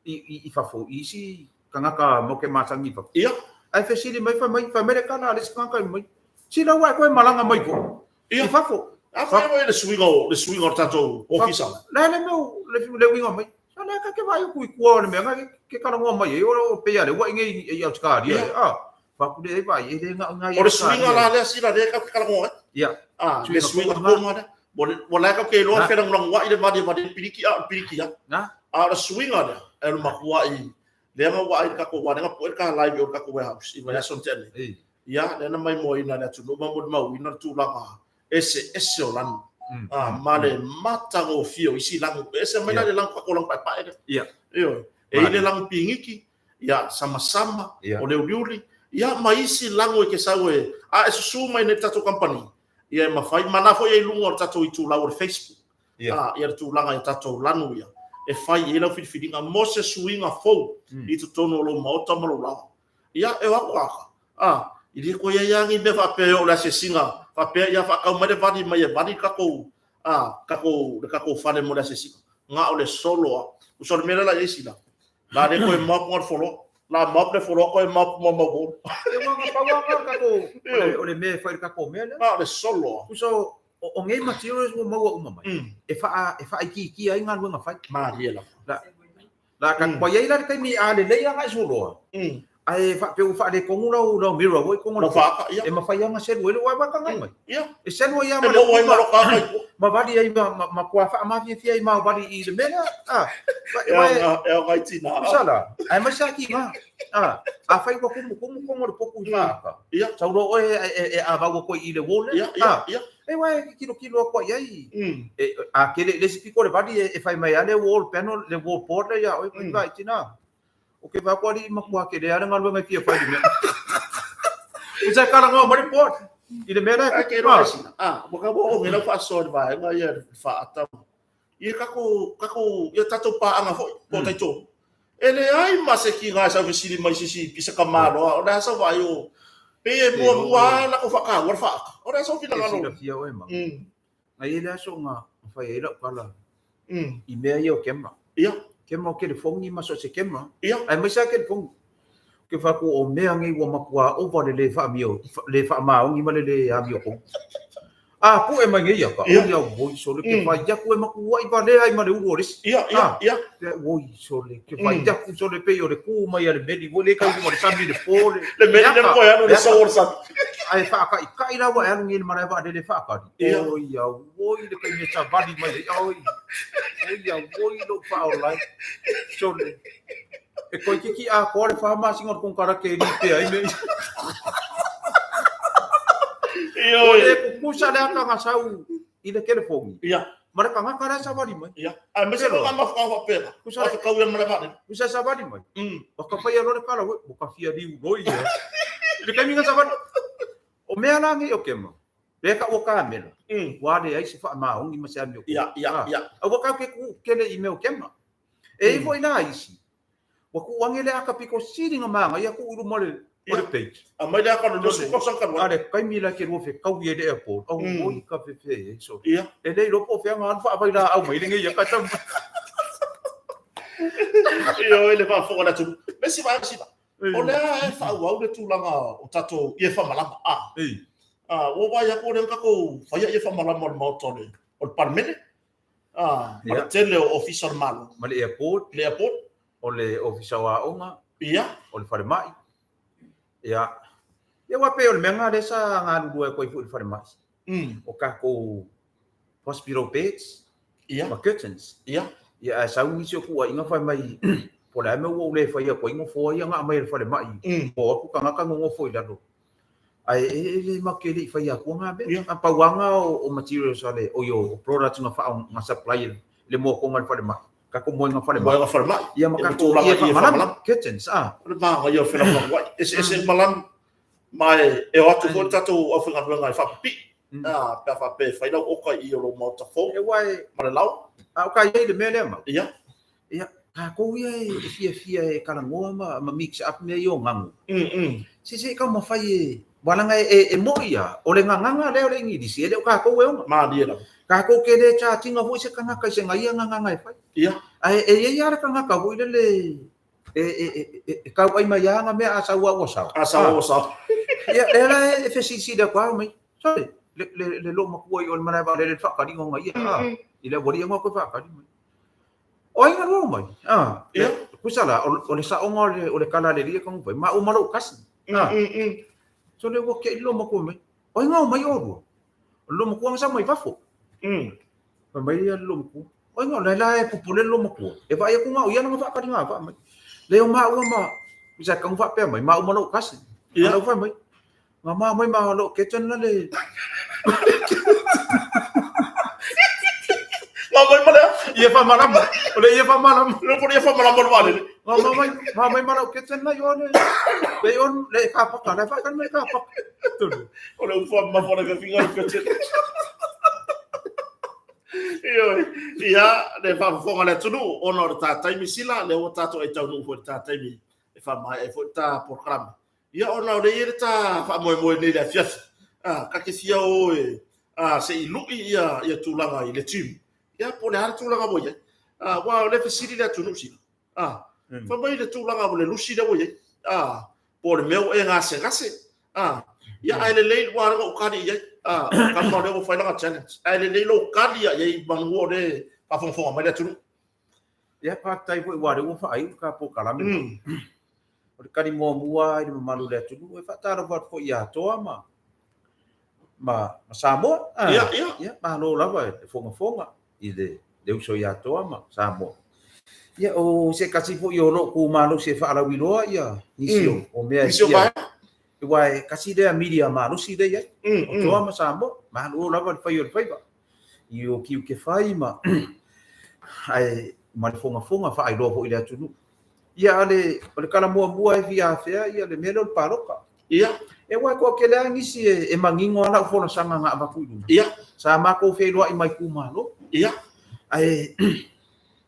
C: i i i fafo i isi kangaka mo ke matangi fafo.
A: Ia.
C: Ai fesili mai whai mai whai mai le kala a le isi kangaka i mai. Sila ua e koe malanga mai ko.
A: Ia.
C: I fafo.
A: A whai mai le suiga o le suiga o tatou ofisa.
C: La le meu le le winga mai. Sa le ka ke vai ku i kua o le mea nga ke kala ngoa mai e o pe ia le ua i ngei i Australia.
A: Ia.
C: Ah. Fa ku le vai e le nga nga i
A: O le suiga la lea sila lea ka kala ngoa.
C: Ia.
A: Ah, le
C: Suiga
A: suiga
C: konga.
A: konga lea. Mo le mo la ka ke loa
C: Na.
A: whera ngulangua i le vade vade piriki a piriki a.
C: Na.
A: A o le suiga lea e le makua i lea nga wa i ka ko wa nga po ka live o ka ko warehouse i vai aso tele.
C: Ei.
A: Ia, lea na mai mo ina le atunuu ma mo le mauina le tulaga ese ese o lanu. Ah, ma le matagofie o isi lagu. Ese mai la le lagu kako lagu paepae lea.
C: Ia.
A: Ioe. E i le lagu pigiki, ia, samasama,
C: Ia.
A: o le uliuli, ia, ma isi lagu e ke sau e, a e susu mai nei le tatou company. Ia e mafai, mana foi ai i luga o le tatou itulau o le Facebook.
C: Ia.
A: Ah, ia le tulaga i tatou lanu ia. E fai i ai lau filifiliga mo se suiga fou i totonu o lou maota ma lou laoa. Ia, e o atu aka. Ah, i le koe ai lava ni mea faapea e oo i le asiasiga. Faapea ia faatau mai le vali mai e vali le tatou, a, tatou, le tatou fale mo le asiasiga. Na o le solo lava. Uso o le mea lea la i ai sila, la le toe mop le foloa. La mop le foloa toe mop mo mau wall.
C: E ua na pau lava le tatou, o le mea e fai i le tatou mea lea.
A: Na o le solo lava.
C: Uso, o nei materials ua maua uma mai, e faaitiitia ai galuega fai.
A: Malie lava.
C: La ka mm. ai la le taimi a lelei aga i soloa. Ae faapea ua faaletonu lau lau mirror foi kogo
A: le faaka
C: ia. E mafai ona selu ai le wa ka ngai mai.
A: Ia.
C: E selu ai
A: ma le ai ma lo ka mai.
C: Ma vali ai ma ma kua wha mafiafia ai ma vali i le mea. Ah.
A: E o ngai tina.
C: Sala. Ai mai sa ki nga. Ah. A fai ua kumu kumu kogo le poku i whaaka.
A: Ia.
C: Sau lo oe e a vau koe i le wole.
A: Ia, ia, ia.
C: E wai e kilo kilo aku ai ai. E, a ke le, le si piko le vali e, e fai mai ale wall panel, le wall board le ia, oi mm. vai tina. O ke va kwari ma kwa ke le ale ngalu ngai fia fai me. Usa kala ngau mari board. I le mea
A: A ke ro sina. Ah, mo ka mo ngi la fa so va nga ia fa ata. Ia kako kako ia tatou paanga foi po tai tolu. E leai ma se ki ga sa fesili mai sisi pisa ka maloa. O le asa vai o pe e mua mua la ko whaka war whaka. O le asa fina ngalo.
C: Sila fia oe ma. Ngai e le aso nga whai e lau kala. I mea ia o kema.
A: Ia.
C: Kema o kelefongi ma so se kema.
A: Ia.
C: Ai mai sa kelefongi. Ke whaku o mea ngai ua makua ova le le whaamio, le whaamaongi ma le le amio kou. A pu e mai ngai ia ka.
A: Ia.
C: O ia woi sole ke whai yaku e maku wai pa le ai ma le uru o resi.
A: Ia, ia, ia.
C: Te woi sole ke whai yaku sole pe o le ku mai a le meli wo le kau o le sami le pole.
A: Le meli le koe anu le sa o sa.
C: Ai whaaka i kai rawa e alu ngi le marae wa le whaakari.
A: Ia.
C: O ia woi le kai me sa vali mai le oi. O ia woi lo wha o lai. Sole. E koi kiki a koa le wha singa o kongkara ke ni te ai me.
A: Ia
C: O le
A: oi.
C: kukusa le aka ngā sau i le kelefongi.
A: Ia.
C: Mara ka ngā kara sa vali mai.
A: Ia. Ai me se ko ma whaka whapera.
C: Kusa
A: Whaka kau ia mara whare.
C: kusa sa vali mai. O ka whai alo le kala, o ka fia riu roi ia. Le kai minga sa vali. O mea la ngi o kema. Le ka o ka mela. Wa le ai se wha maongi ma se ami o
A: Ia, ia, ia.
C: A wa kau ke ku kele i mea o kema. E i foi la isi. Wa ku wange le aka piko siri nga manga ia ku uru mo le o le page.
A: A mai le aka no su ko sang kanwa.
C: Ale kai mi la ke rua fe kau i le airport. Au oi ka fe fe e so.
A: Ia.
C: E nei lopo fe nga anfa vai la au mai le ngi ia ka tam.
A: Ia oi le wha la tu. Me si vai si. O le e wha au le tūlanga o tātou i e whamalama. Ah.
C: Ei.
A: Ah, o vai ako le kako whaia i e whamalama o le maota o le o le parmene. Ah, ma le tele o ofisa o le malo.
C: Ma le airport,
A: Le airport.
C: o le ofisa wa onga,
A: Ia.
C: o le whare mai. Ia. Ia wa pe o le mea ngā le sa ngā lulua e koe fu i le whare mai. O kako hospital beds,
A: Ia.
C: ma curtains.
A: Ia.
C: Ia a sau nisi o kua inga whai mai po le ame ua ule whai a koe inga fōa ia ngā mai le whare mai. Po aku ka ngaka ngongo fo i lalo. Ai e e le ma ke le i whai a kua ngā mea. A pauanga o materials ale o yo o products ngā wha ngā supply le mua konga le whare mai. Kako moe ngā whare mai.
A: Moe ngā whare mai.
C: Ia ma
A: Ia
C: kako
A: tūlanga
C: ia
A: i e
C: whamalama.
A: whamalama.
C: Curtains, ah.
A: O le maanga ia o whela whanga wai. Ese ese malam mai e o atu foi tātou au whenga ruanga i whapipi. Ah, pea whape whai lau oka i o lo maota fō.
C: E wai
A: Ma le lau.
C: a o ka iai le mea lea mau.
A: Ia.
C: Ia, ka kou ia e fia fia e karangoa ma mix up mea i o ngangu. Se se ka mawhai e walanga e mo ia, o le nganganga lea o le ingilisi, e le o ka kou e onga.
A: Ma nia lau.
C: Ka kou ke le cha tinga foi se kangaka i se ngai nganganga e whai.
A: Ia.
C: A e e ia le kangaka foi le le e kau ai mai anga mea a sau au sau.
A: A sau au sau.
C: Ia, le la e fesisi le kwa mai. Sorry, le lo makua i o le manae le le whakari ngonga ia. I le wari ngā koe whakari mai. O ai ngā roa mai. Ah,
A: Ia.
C: Kusa la, o le saonga o le kala le ria kangu pai. Ma o malo kasi. So le wake i lo makua mai. O ai ngā mai o rua. O lo makua ngā sa mai wafo. Mai mai ia lo makua. O ai ngā lai lai pupule lo makua. E vai aku ngā o ia ngā whakari ngā wha mai. Le o ma ua ma. Kusa kangu whapea mai. Ma o malo kasi.
A: Ia.
C: Alau whai mai. Ngā maa mai maa lo ketan la le.
A: Ngā mai malea.
C: Ia wha malama. O le ia wha malama.
A: Le kore ia wha malama o le
C: Ngā maa mai, maa mai malo ketan la yo le. Le on le ka paka, le whakan me ka paka. Tonu.
A: O le uwha mawhana ka finga i ketan. Ia, ia, le whafafonga le tunu, ona o le tātaimi sila, le o tātou e taunu fo le tātaimi e wha mai e fo tā programa. Ia, ona o le ia le tā wha moe moe nei le afiafi. Ta te fia o e se i lu'i ia ia tulaga i le gym. Ia po o le a le tulaga ua i ai. Aua o lea e fesili le atunuu sina. Fai mai le tulaga o le lusi lea ua i ai. Po o le mea ua e gasegase. Ia ae lelei aua o lea na ou kali i ai. O tama lea ua fai lana challenge. Ae lelei lou kali i ai manu o lea e faafogafoga mai le atunuu.
C: Ia, faafetai foi aua o lea ua faaiu le ta polokalame. O le kali muamua i le mamalu o le atunuu, e faatalofa atu foi ia Toa ma ma, ma Samoa.
A: Ia, ia.
C: Ia, malo lava le fogafoga i le, le uso ia Toa ma Samoa. Ia, o se tasi foi o lou malosi e faalauiloa ia nisi o mea
A: e fia.
C: Aua e tasi lea media malosi lea e i ai, o Toa ma Samoa. Malo lava le fai o le faiva i o tiute fai ma ae ma le fogafoga faailoa foi i le atunuu. Ia, a le, o le tala muamua e fia afea ia le mea lea o le palota.
A: Ia.
C: E aua e toatele lava nisi e, e manino lava lau folasaga na avatu i luga.
A: Ia.
C: Sa matou feiloai ma itumalo.
A: Ia.
C: Ae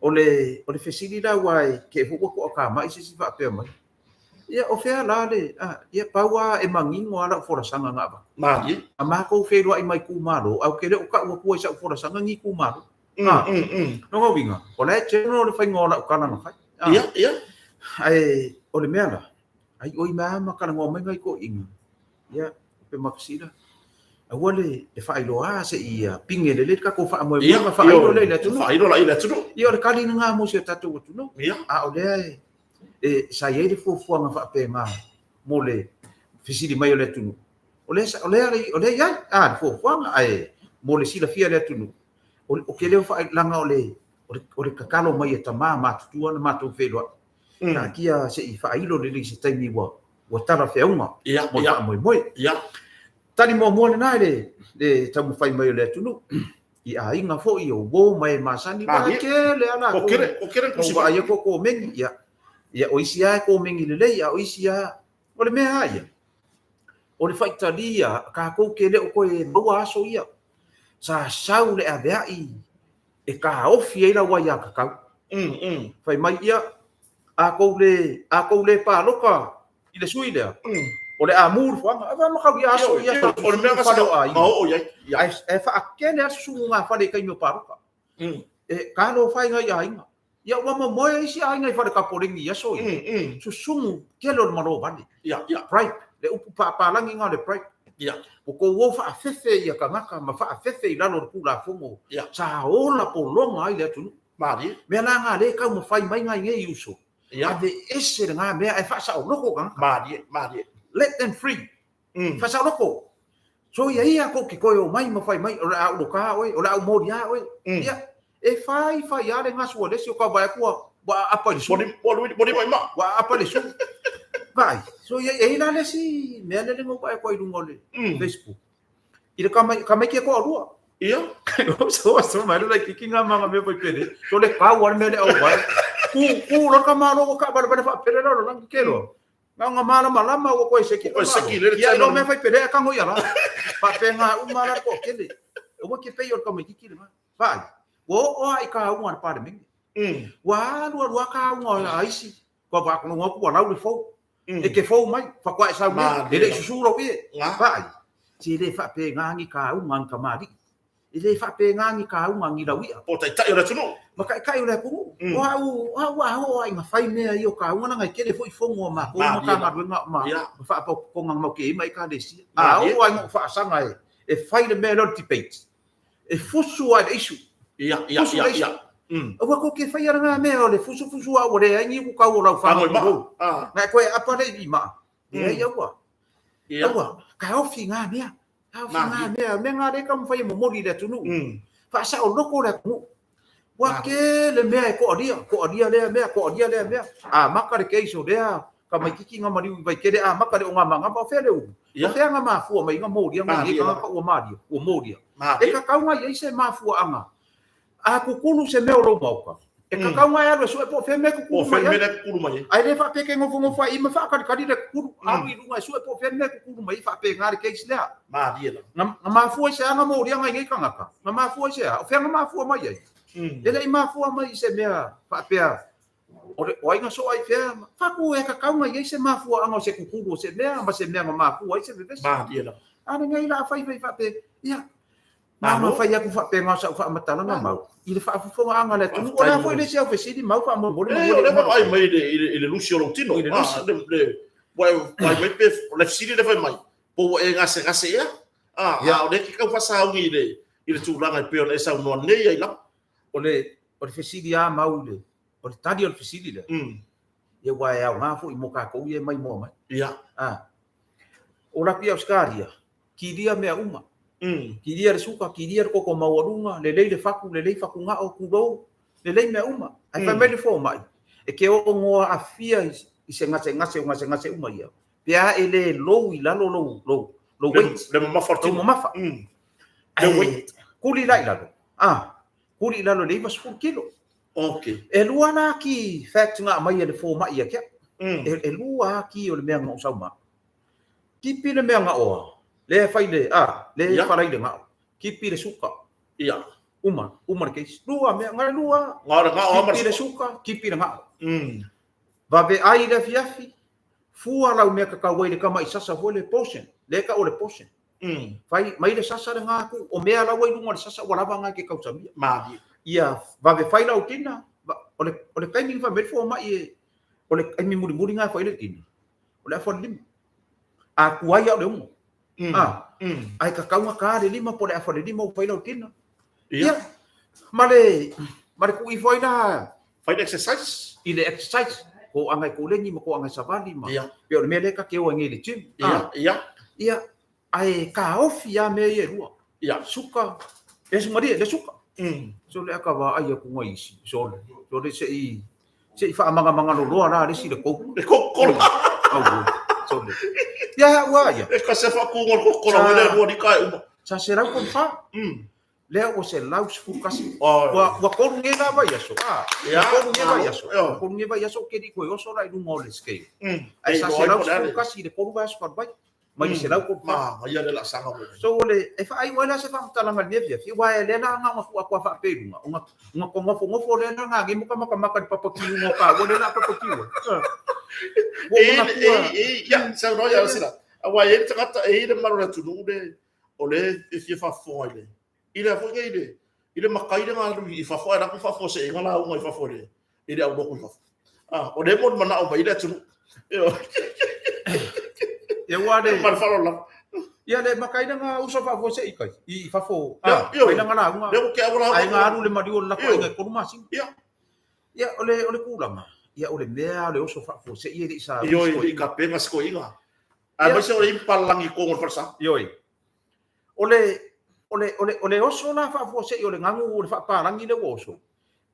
C: o le, o le fesili la aua e te i foi ua toatamai se isi faapea mai. Ia, o fea la le, a, ia pau lava e manino lava lau folasaga na avatu.
A: Malie.
C: Na matou feiloai ma itumalo, ae ou te le o tau atua i sau folasaga ni itumalo. Lona uiga, o la e general le faiga o lau tala na fai.
A: Ia, ia.
C: Ae o le mea la, ai oi mai lava ma talanoa mai nai toeaiina, ia, Lupemakasila, aua le faailoa se i pine lelei le tatou faamoemoe ma faailo lea i le atunuu.
A: Faailo la i le atunuu.
C: Ia, o le kali lena mo si o tatou atunuu.
A: Ia.
C: A o lea e sa i ai le fuafuaga faapena mo le fesili mai o le atunuu. O lea, o lea, o lea i ai, a, le fuafuaga, ae mo le silafia e le atunuu, o ke leo faailaga o le, o le tatalo mai e tama matutua na matou feiloai. Taatia se i faailo lelei i se taimi ua, ua talafeauga mo le faamoemoe. Tali muamua lena i le, le taumafai mai o le atunuu i aiga foi o uo ma e masani, ua tele lava latou.
A: O kele
C: Ua vaai atu o komeni, ia, ia o isi lava e komeni lelei, a o isi lava, o le mea lava ia, o le faitalia, tatou te le o toe maua aso ia. Sa sau le aveai e taofi ai lau aiatatau. Fai mai ia, a tou le, a tou le palota i le sui lea, o le a mu le fuaga. Ae makau ia aso ia sa
A: O le mea
C: fale o aiga.
A: Ma oo i ai.
C: Ae, ae faatele lava susuga fale i taimi o palota. E talofa ai nai aiga. Ia ua momoe isi aiga i fale tapoleni i aso ia. Susugu tele o le malo vale.
A: Ia, ia.
C: Bribe, le upu paapalagi na o le bribe.
A: Ia.
C: Ua tou o faafefe ia tagata ma faafefe i lalo o le Tulafono.
A: Ia.
C: Sa ola pologa ai le atunuu.
A: Malie.
C: Mea la na le taumafai mai nai nei uso.
A: Ia.
C: Ave ese lena mea ae faasaoloko tagata.
A: Malie, malie.
C: Let them free. Faasaoloko. So ia ia kou ke toe o mai ma fai mai, o le a uloka oe, o le a umoli a oe. Ia, e fai fai a le gasu a le isi o ka vaai atu ua aapa i le sulu.
A: Ua lima i maa.
C: Ua aapa i le sulu. Vaai, so ia e i la le isi mea lele na ou vaai atu ai i luga o le Facebook. I le tamaiti e toalua.
A: Ia.
C: So, so mai le laitiiti ngā manga mea fai pele. So le kau a le mea le au vai. Ku, ku la ka malo ka vale vale fa pele la la ke lo. Na o nga malamalama ua koe seki
A: Koe seki le
C: Ia ilo mea fai pele a kango ia la. Faapena uma la le toatele. Aua ke pei o le tamaititi lena. Vaai, ua oo lava i kauga a le Palemene. Ua alu alu lava kauga a isi. Kua faafofoga atu ua lau le fou. E te fou mai, faatoa e sau nei, e le i susu lou ie. Vaai, se le faapena ni kauga a ni tamalii. E le faapena ni kauga ni lauia.
A: Po o taitai o le atunuu.
C: Ma taitai o le atunuu. O au, o au a oo lava ina fai mea ia o kauga leaga e tele foi fono a matou Matagaluega ma Faalapotopotoga na matou te i ai ma Ekalesia. A oo lava ina ou faasaga e fai le mea lea o le debate, e fusu lava i le issue. Fusu le issue. Aua tou te faia lena mea o le fusufusu lava ua leai ni upu tau o lau fana tulou. Na e toe aapa lea i maa. Leai aua. Aua, taofi na mea. Taofi na mea. Mea na lea e taumafai e momoli i le atunuu. Faasaoloko le atunuu. Ua tele mea e toalia, toalia lea mea, toalia lea mea. Amata le case o lea tamaititi na maliu i Vaitele, amata le ogamanama, o fea le ulu? O fea na mafua mai na molia na i ai tagata ua malia, ua molia. E tatau na i ai se mafuaaga. A kukulu se mea o lou maoka, e tatau na e alu e sue po o fea mea e kukulu mai ai. Ae le faapea ke nofonofo ai i ma faakalikali le kukulu, alu i luga e sue po o fea mea e kukulu mai ai, faapena le case lea. Na mafua i se a na molia nai nei tagata? Na mafua i se a? O fea na mafua mai ai? E le i mafua mai i se mea faapea o le o ai na soa i fea, fatu e tatau na i ai se mafuaaga o se kukulu o se mea ma se mea na mafua ai se vevesi. A lenei la fai fai faape, ia, ma fai atu faapena o sau faamatalaga Mau i le faafofogaaga a le atunuu. O le a foi le isi au fesili Mau faamolemole?
A: E, o lea vaavaai mai i le lusi o lou tino.
C: I le lusi.
A: Ua e vaai mai pe o le fesili lea fai mai, po ua e gasegase ea? A o lea e te tau faasauni i le tulaga e pei ona e saunoa nei ai lava.
C: O le fesili lava Mau i le, o le tali o le fesili lea, ia aua e aoga foi mo tatou ia e maimoa mai. O latou i Ausetalia, kilia mea uma. Kilia le suka, kilia le toto maualuga, lelei le fatu, lelei fatugao, tulou, lelei mea uma. Ae fai mai le fomai, e te ono aafia i se gasegase o gasegase uma ia, pe a e le lou i lalo lou weight.
A: Le mamafa o le
C: tino. Lou mamafa.
A: Le weight.
C: Kuli la i lalo. Kuli i lalo i le 90 kilo. E lua la ki fact nga aumai e le fomai ia te au. E lua lava ki o le mea na ou sau ma. Kipi le mea gaoa, lea e fai le, a, lea e falai le gao. Kipi le suka. Uma, uma le case. Lua mea, na o le lua.
A: Na o le gao lava
C: ma le suka. Kipi le suka, kipi le gao. Vave ai i le afiafi, fua lau mea tatau ai i le tama i sasa foi le portion, lea e tau o le portion. Fai mai le sasa le ga atu, o mea la ua i luga o le sasa ua lava ga e te tausamia.
A: Malie.
C: Ia vave fai lau tina, o le taimi na fai mai le fomai e, o le taimi mulimuli na e fai le tina, o le afa o le 5. A tuai lava o le 6. Ae tatau ona ta le 5 po o le afa o le 5 ua fai lau tina. Ia, ma le, ma le tuu ifo ai la.
A: Fai le exercise.
C: I le exercise, ko aga e koleni ma ko aga e savali ma, pei o le mea lea ta te o ai nei i le gym. Ia, ae taofi lava mea ia e lua. Suka, e sumalie, le suka. So le aka vaai atu nai isi, sole, sole se i, se i faamangamanga loloa la le isi le koko.
A: Le koko la.
C: Au, sole. Ia, ua ia.
A: E kasi whakunga le koko la, wele rua ni kai uma.
C: Sa 104. Lea ua 111. Ua tolu nei la vaiaso. Ua tolu nei vaiaso. Ua tolu nei vaiaso ke li koe oso la i lunga o le scale. Ae sa 111 i le tolu vaiaso talu ai. Mai le 134.
A: Ma, ia le laasaga mo.
C: So o le, e faaiu ai la se faamatalaga i lenei afiafi, aua e lea la na ona tuu atu lava faapea i luga, ona nofonofo lea la na mo ka makamaka i le papakiuga o taua lea o le a papakiu ai.
A: Ua ou manatua. Ia, saunoa ia Sila. Aua e i ai le tagata, e i ai le mamalu o le atunuu le o lea e fia faafofoga i le i le foi nei i le makai le galu i fafo ae latou faafuaseaiga lauga i fafo i le aulotu i fafo. Ah, o lea mo le manao mai le atunuu.
C: Ia ua le
A: ma le faaaloalo lava.
C: Ia le makai le ga uso faafuasei kai i fafo. Ah, fai langa lauga.
A: Lea ua ke au lauga.
C: Ai ga alu le maliu o le lako aiga i 3 masina.
A: Ia.
C: Ia o le tulaga. Ia o le mea o le oso faafuasei e le i sa.
A: Ioe, i kapega sikoiga. Aemaise o le i palalagi i totonu o le falesa.
C: Ioe. O le, o le, o le, o le oso la faafuasei o le gagu o le faapalagi lea ua oso,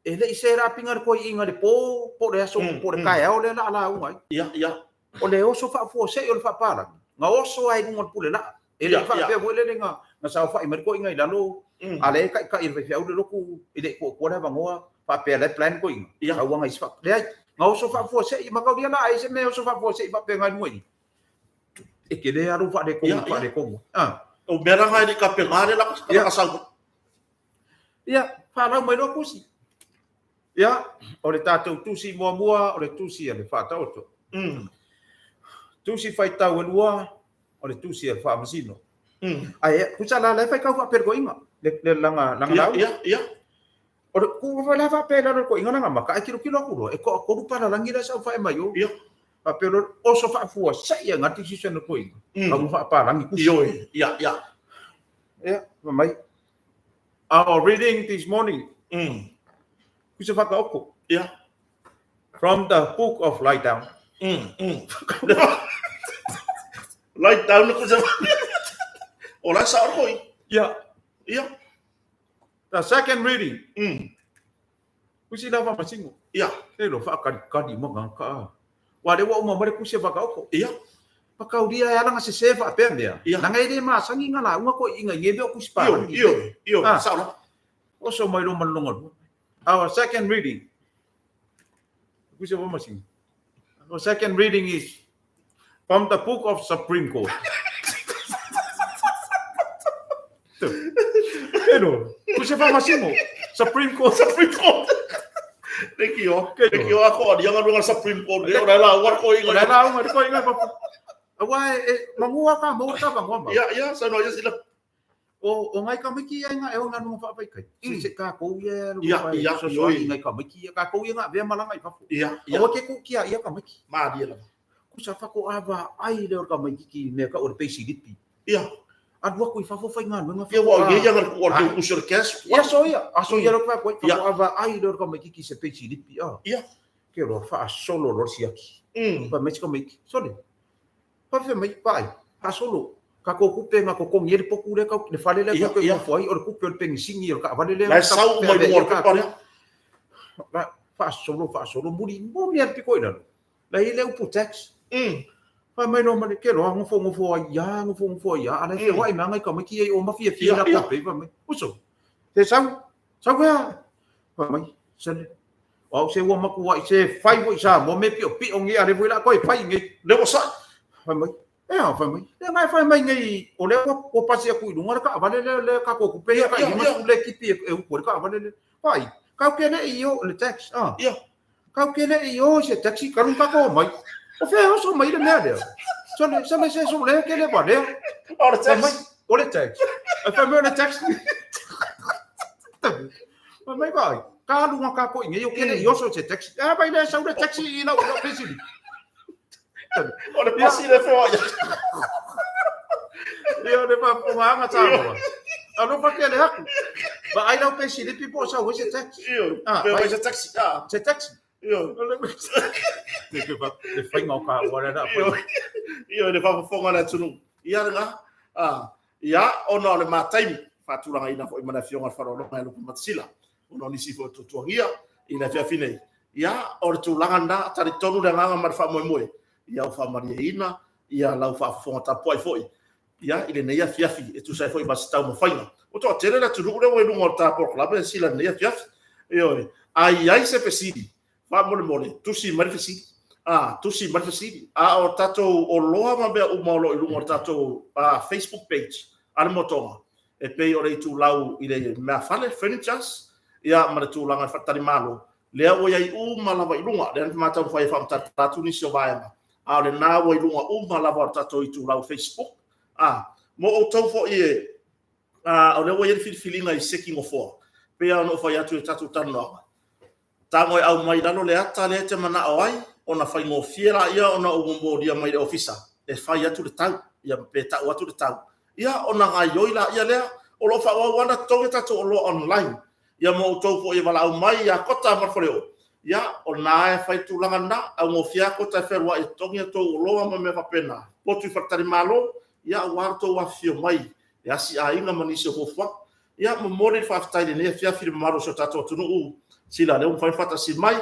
C: e le i selapiga le toeaiina i le po, po o le aso, po o le taeao lea o le a lauga ai.
A: Ia, ia.
C: O le oso faafuasei o le faapalagi, na oso lava i luga o le pulelaa. E le i faapea foi lele na saofai mai le toeaina i lalo, a o lea e taitai e le faifeau le lotu e le i tuuatua le avanoa, faapea o la e plan toeaina, tauaga i isi faapea. Leai, na oso faafuasei, mataulia la ai se mea e oso faafuasei faapena i luga i i. E tele lava lou faaletonu, faaletonu.
A: O mea la na e le i tapena lea la ka sau.
C: Ia, faalau mai loa tusi. Ia, o le tatou tusi muamua, o le tusi a le Faataoto. Tusi faitau e lua, o le tusi a le Faamasino. Ae, tusa la, la e faitau faapeletoiga, le langa, langa lau.
A: Ia, ia.
C: O le ku foi la faapea i lalo o le toeaina lana maka, ae tilotilo atu loa, e toatolu palalagi la e saofai mai o.
A: Ia.
C: Faapea loa, oso faafua, sei ai gati sisi o le toeaina. Tau faapalagi tusi.
A: Ioe, ia, ia.
C: Ia, fai mai, Our reading this morning. Kusa whakaoko.
A: Ia.
C: From the book of Lie Down.
A: Lie down kusa. O la sa orkoi.
C: Ia.
A: Ia.
C: The second reading. Kusi lava masingo.
A: Ia.
C: E lo whaakalikali ma ngā kaa. Wa le wa uma mare kusi whakaoko.
A: Ia.
C: Pakauria e alanga se se whaapea mea.
A: Ia.
C: Nanga e le maasangi ngā la unga ko inga i nge mea o kusi
A: Io,
C: pārangi.
A: io, io,
C: Ah.
A: sa ora.
C: Oso mai lo malonga lua. Our second reading. Kusi wa masingo. Our second reading is from the book of Supreme Court. Pero, kusi wa masingo. Supreme Court.
A: Supreme Court. Le kio, le kio ako ani anga lunga Supreme Court. Le ora la war ko
C: O
A: inga.
C: la la unga ko inga pa. Aua e magua ka maua ka vangoa mau.
A: Ia, ia, saunoa ia sila.
C: O ngai tamaiti ia i nga e o nga nunga faavaikai. Se se takou ia e alu
A: Ia,
C: fa
A: ia,
C: fesoasoani
A: ioi.
C: i ngai tamaiti ia. Takou ia na avea malaga i fafo.
A: Ia, ia.
C: Aua ke kukia ia tamaiti.
A: Malie lava.
C: Kusa fako ava ai le o le tamaititi i mea tau o le peisilipi.
A: Ia.
C: Alu atu i fafo faigaluega
A: Ia, ua o
C: faatoa
A: ia nga le ku o le usi o le cash.
C: Ia aso ia, aso ia le fai atu ai,
A: Ia.
C: faatoa vaai lea o le tamaititi i se peisilipi a.
A: Ia.
C: Ke loa faasolo loa le siaki. Fai mai si tamaiti, sole, faafefea mai, vaai, faasolo. Tatou tupe na totogi ai le potu lea, le fale lea tatou te nofo ai, o le tupe o le penisini o le taavale lea.
A: La e sau uma i luga o le pepa lea.
C: La, faasolo, faasolo, muli, muli lava le pito i lalo. La e i ai le upu tax. Fai mai loa ma le, ke loa, nofo nofo ai ia, nofo nofo ai ia, a la e feoai mai lava nai tamaiti ia i o ma fiafia i latou pei, fai mai, uso, se sau, sau ea. Fai mai, sole, o au se ua matuai se fai foi i Samoa mea piopio nei, a o lea foi o le a toe fai nei.
A: Lea ua sa'i.
C: Fai mai, ea, fai mai, lea na e fai mai nei, o lea ua pasi atu i luga le taavale lea, lea tatou tupe ia tai 50 lea e tipi e utu ai le taavale lea. Vaai, kau ke leʻi i o le tax, ah. Kau ke leʻi i o i se taxi, kalu na tatou omai. O fea e oso mai le mea lea? Sole, sole se sole ke le valea.
A: O le tax.
C: O le tax. Ai fai mai o le tax. Fai mai vaai, ka alu nga tatou i nei o ke leʻi oso i se taxi. A vai lea sau le taxi i lau payslip.
A: O le pasi le feoai.
C: Ia, o le faafofogaaga Samoa. Alofa tele atu. Vaai lau peisilipi po o sau ai se taxi.
A: Ioe.
C: Ah,
A: Pe
C: vai.
A: vai se taxi. Ah,
C: Se taxi.
A: ioe.
C: Le faiga o taua lea o le a fai.
A: Ioe, le faafofoga a le atunuu. Ia lena. Ah, ia, ona o le ma taimi, faatulagaina foi ma le Afioga i le Faaaloaloga ia Lupematasila, ona o nisi foi o tuatuagia i le afiafi nei. Ia, o le tulaga lena, talitonu le agaga ma le faamoemoe, ia ua faamalieina ia lau faafofoga tapuai foi ia i lenei afiafi e tusa ai foi ma se taumafaiga. Ua toatele le atunuu lea ua i luga o le ta polokalame sila i lenei afiafi. Ioe, a i ai se fesili, faamolemole, tusi mai le fesili. A, tusi mai le fesili. A o tatou oloa ma mea uma o lo o i luga o le tatou Facebook page a le Motoga, e pei o le itulau i le meafale, furnitures, ia ma le tulaga i faletalimalo, lea ua i ai uma lava i luga. Lea na ma taumafai e faamatala atu nisi o vaega, a o lena ua i luga uma lava o le tatou itulau Facebook. A, mo outou foi e, a, o lea ua i ai le filifiliga i seki nofoa, pei lava ona ou fai atu i le tatou talanoaga, tago e aumai i lalo le ata lea e te manao ai, ona faigofie laia ona ou momolia mai i le ofisa e fai atu le tau, ia pe tau atu le tau, ia ona gaioi laia lea. O lo o faaauau lava ona totogi a tatou oloa online. Ia mo outou foi e valaau mai ia Kota ma le Faleoo, ia o lena e fai le tulaga lena, augofie lava Kota e fealuai e totogi a outou oloa ma mea faapena. Potu i faletalimalo, ia aua lo outou afifio mai e asi aiga ma nisi o fuafuaga. Ia, momoli le faafetai i lenei afiafi i le mamalu o si o tatou atunuu, sila lea ua mafai ona faatasi mai.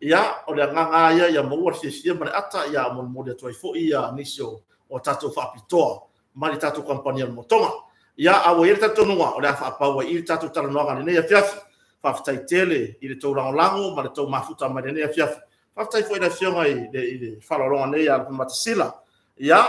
A: Ia, o le agaga lava ia ia maua le fiafia ma le ata, ia molimoli atu ai foi ia nisi o tatou faapitoa mai le tatou kamupani a le Motoga. Ia, a ua i ai le talitonuga, o le a faapau ai i i le tatou talanoaga i lenei afiafi. Faafetai tele i le tou lagolago ma le tou mafuta mai lenei afiafi. Faafetai foi i le Afioga i le Faaaloaloga nei ia Lupematasila. Ia,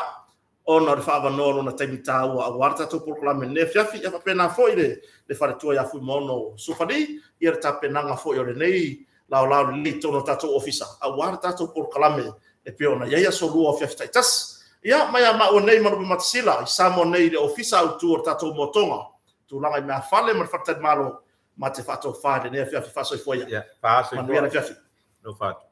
A: ona o le faaavanoa o lona taimi taua aua le tatou polokalame i lenei afiafi. Ia faapena foi le faletua ia Fuimaono Sufali, ia le tapenaga foi o lenei laolao lelei i totonu o le tatou ofisa aua le tatou polokalame e pei ona i ai aso lua o afiafi taitasi. Ia, mai a maua nei ma Lupematasila i Samoa nei i le ofisa autu o le tatou motoga, tulaga i meafale ma le faletalimalo, ma te faatofa i lenei afiafi. Faasoifua ia.
C: Ia, faasoifua.
A: Manuia le afiafi.
C: Alofa atu.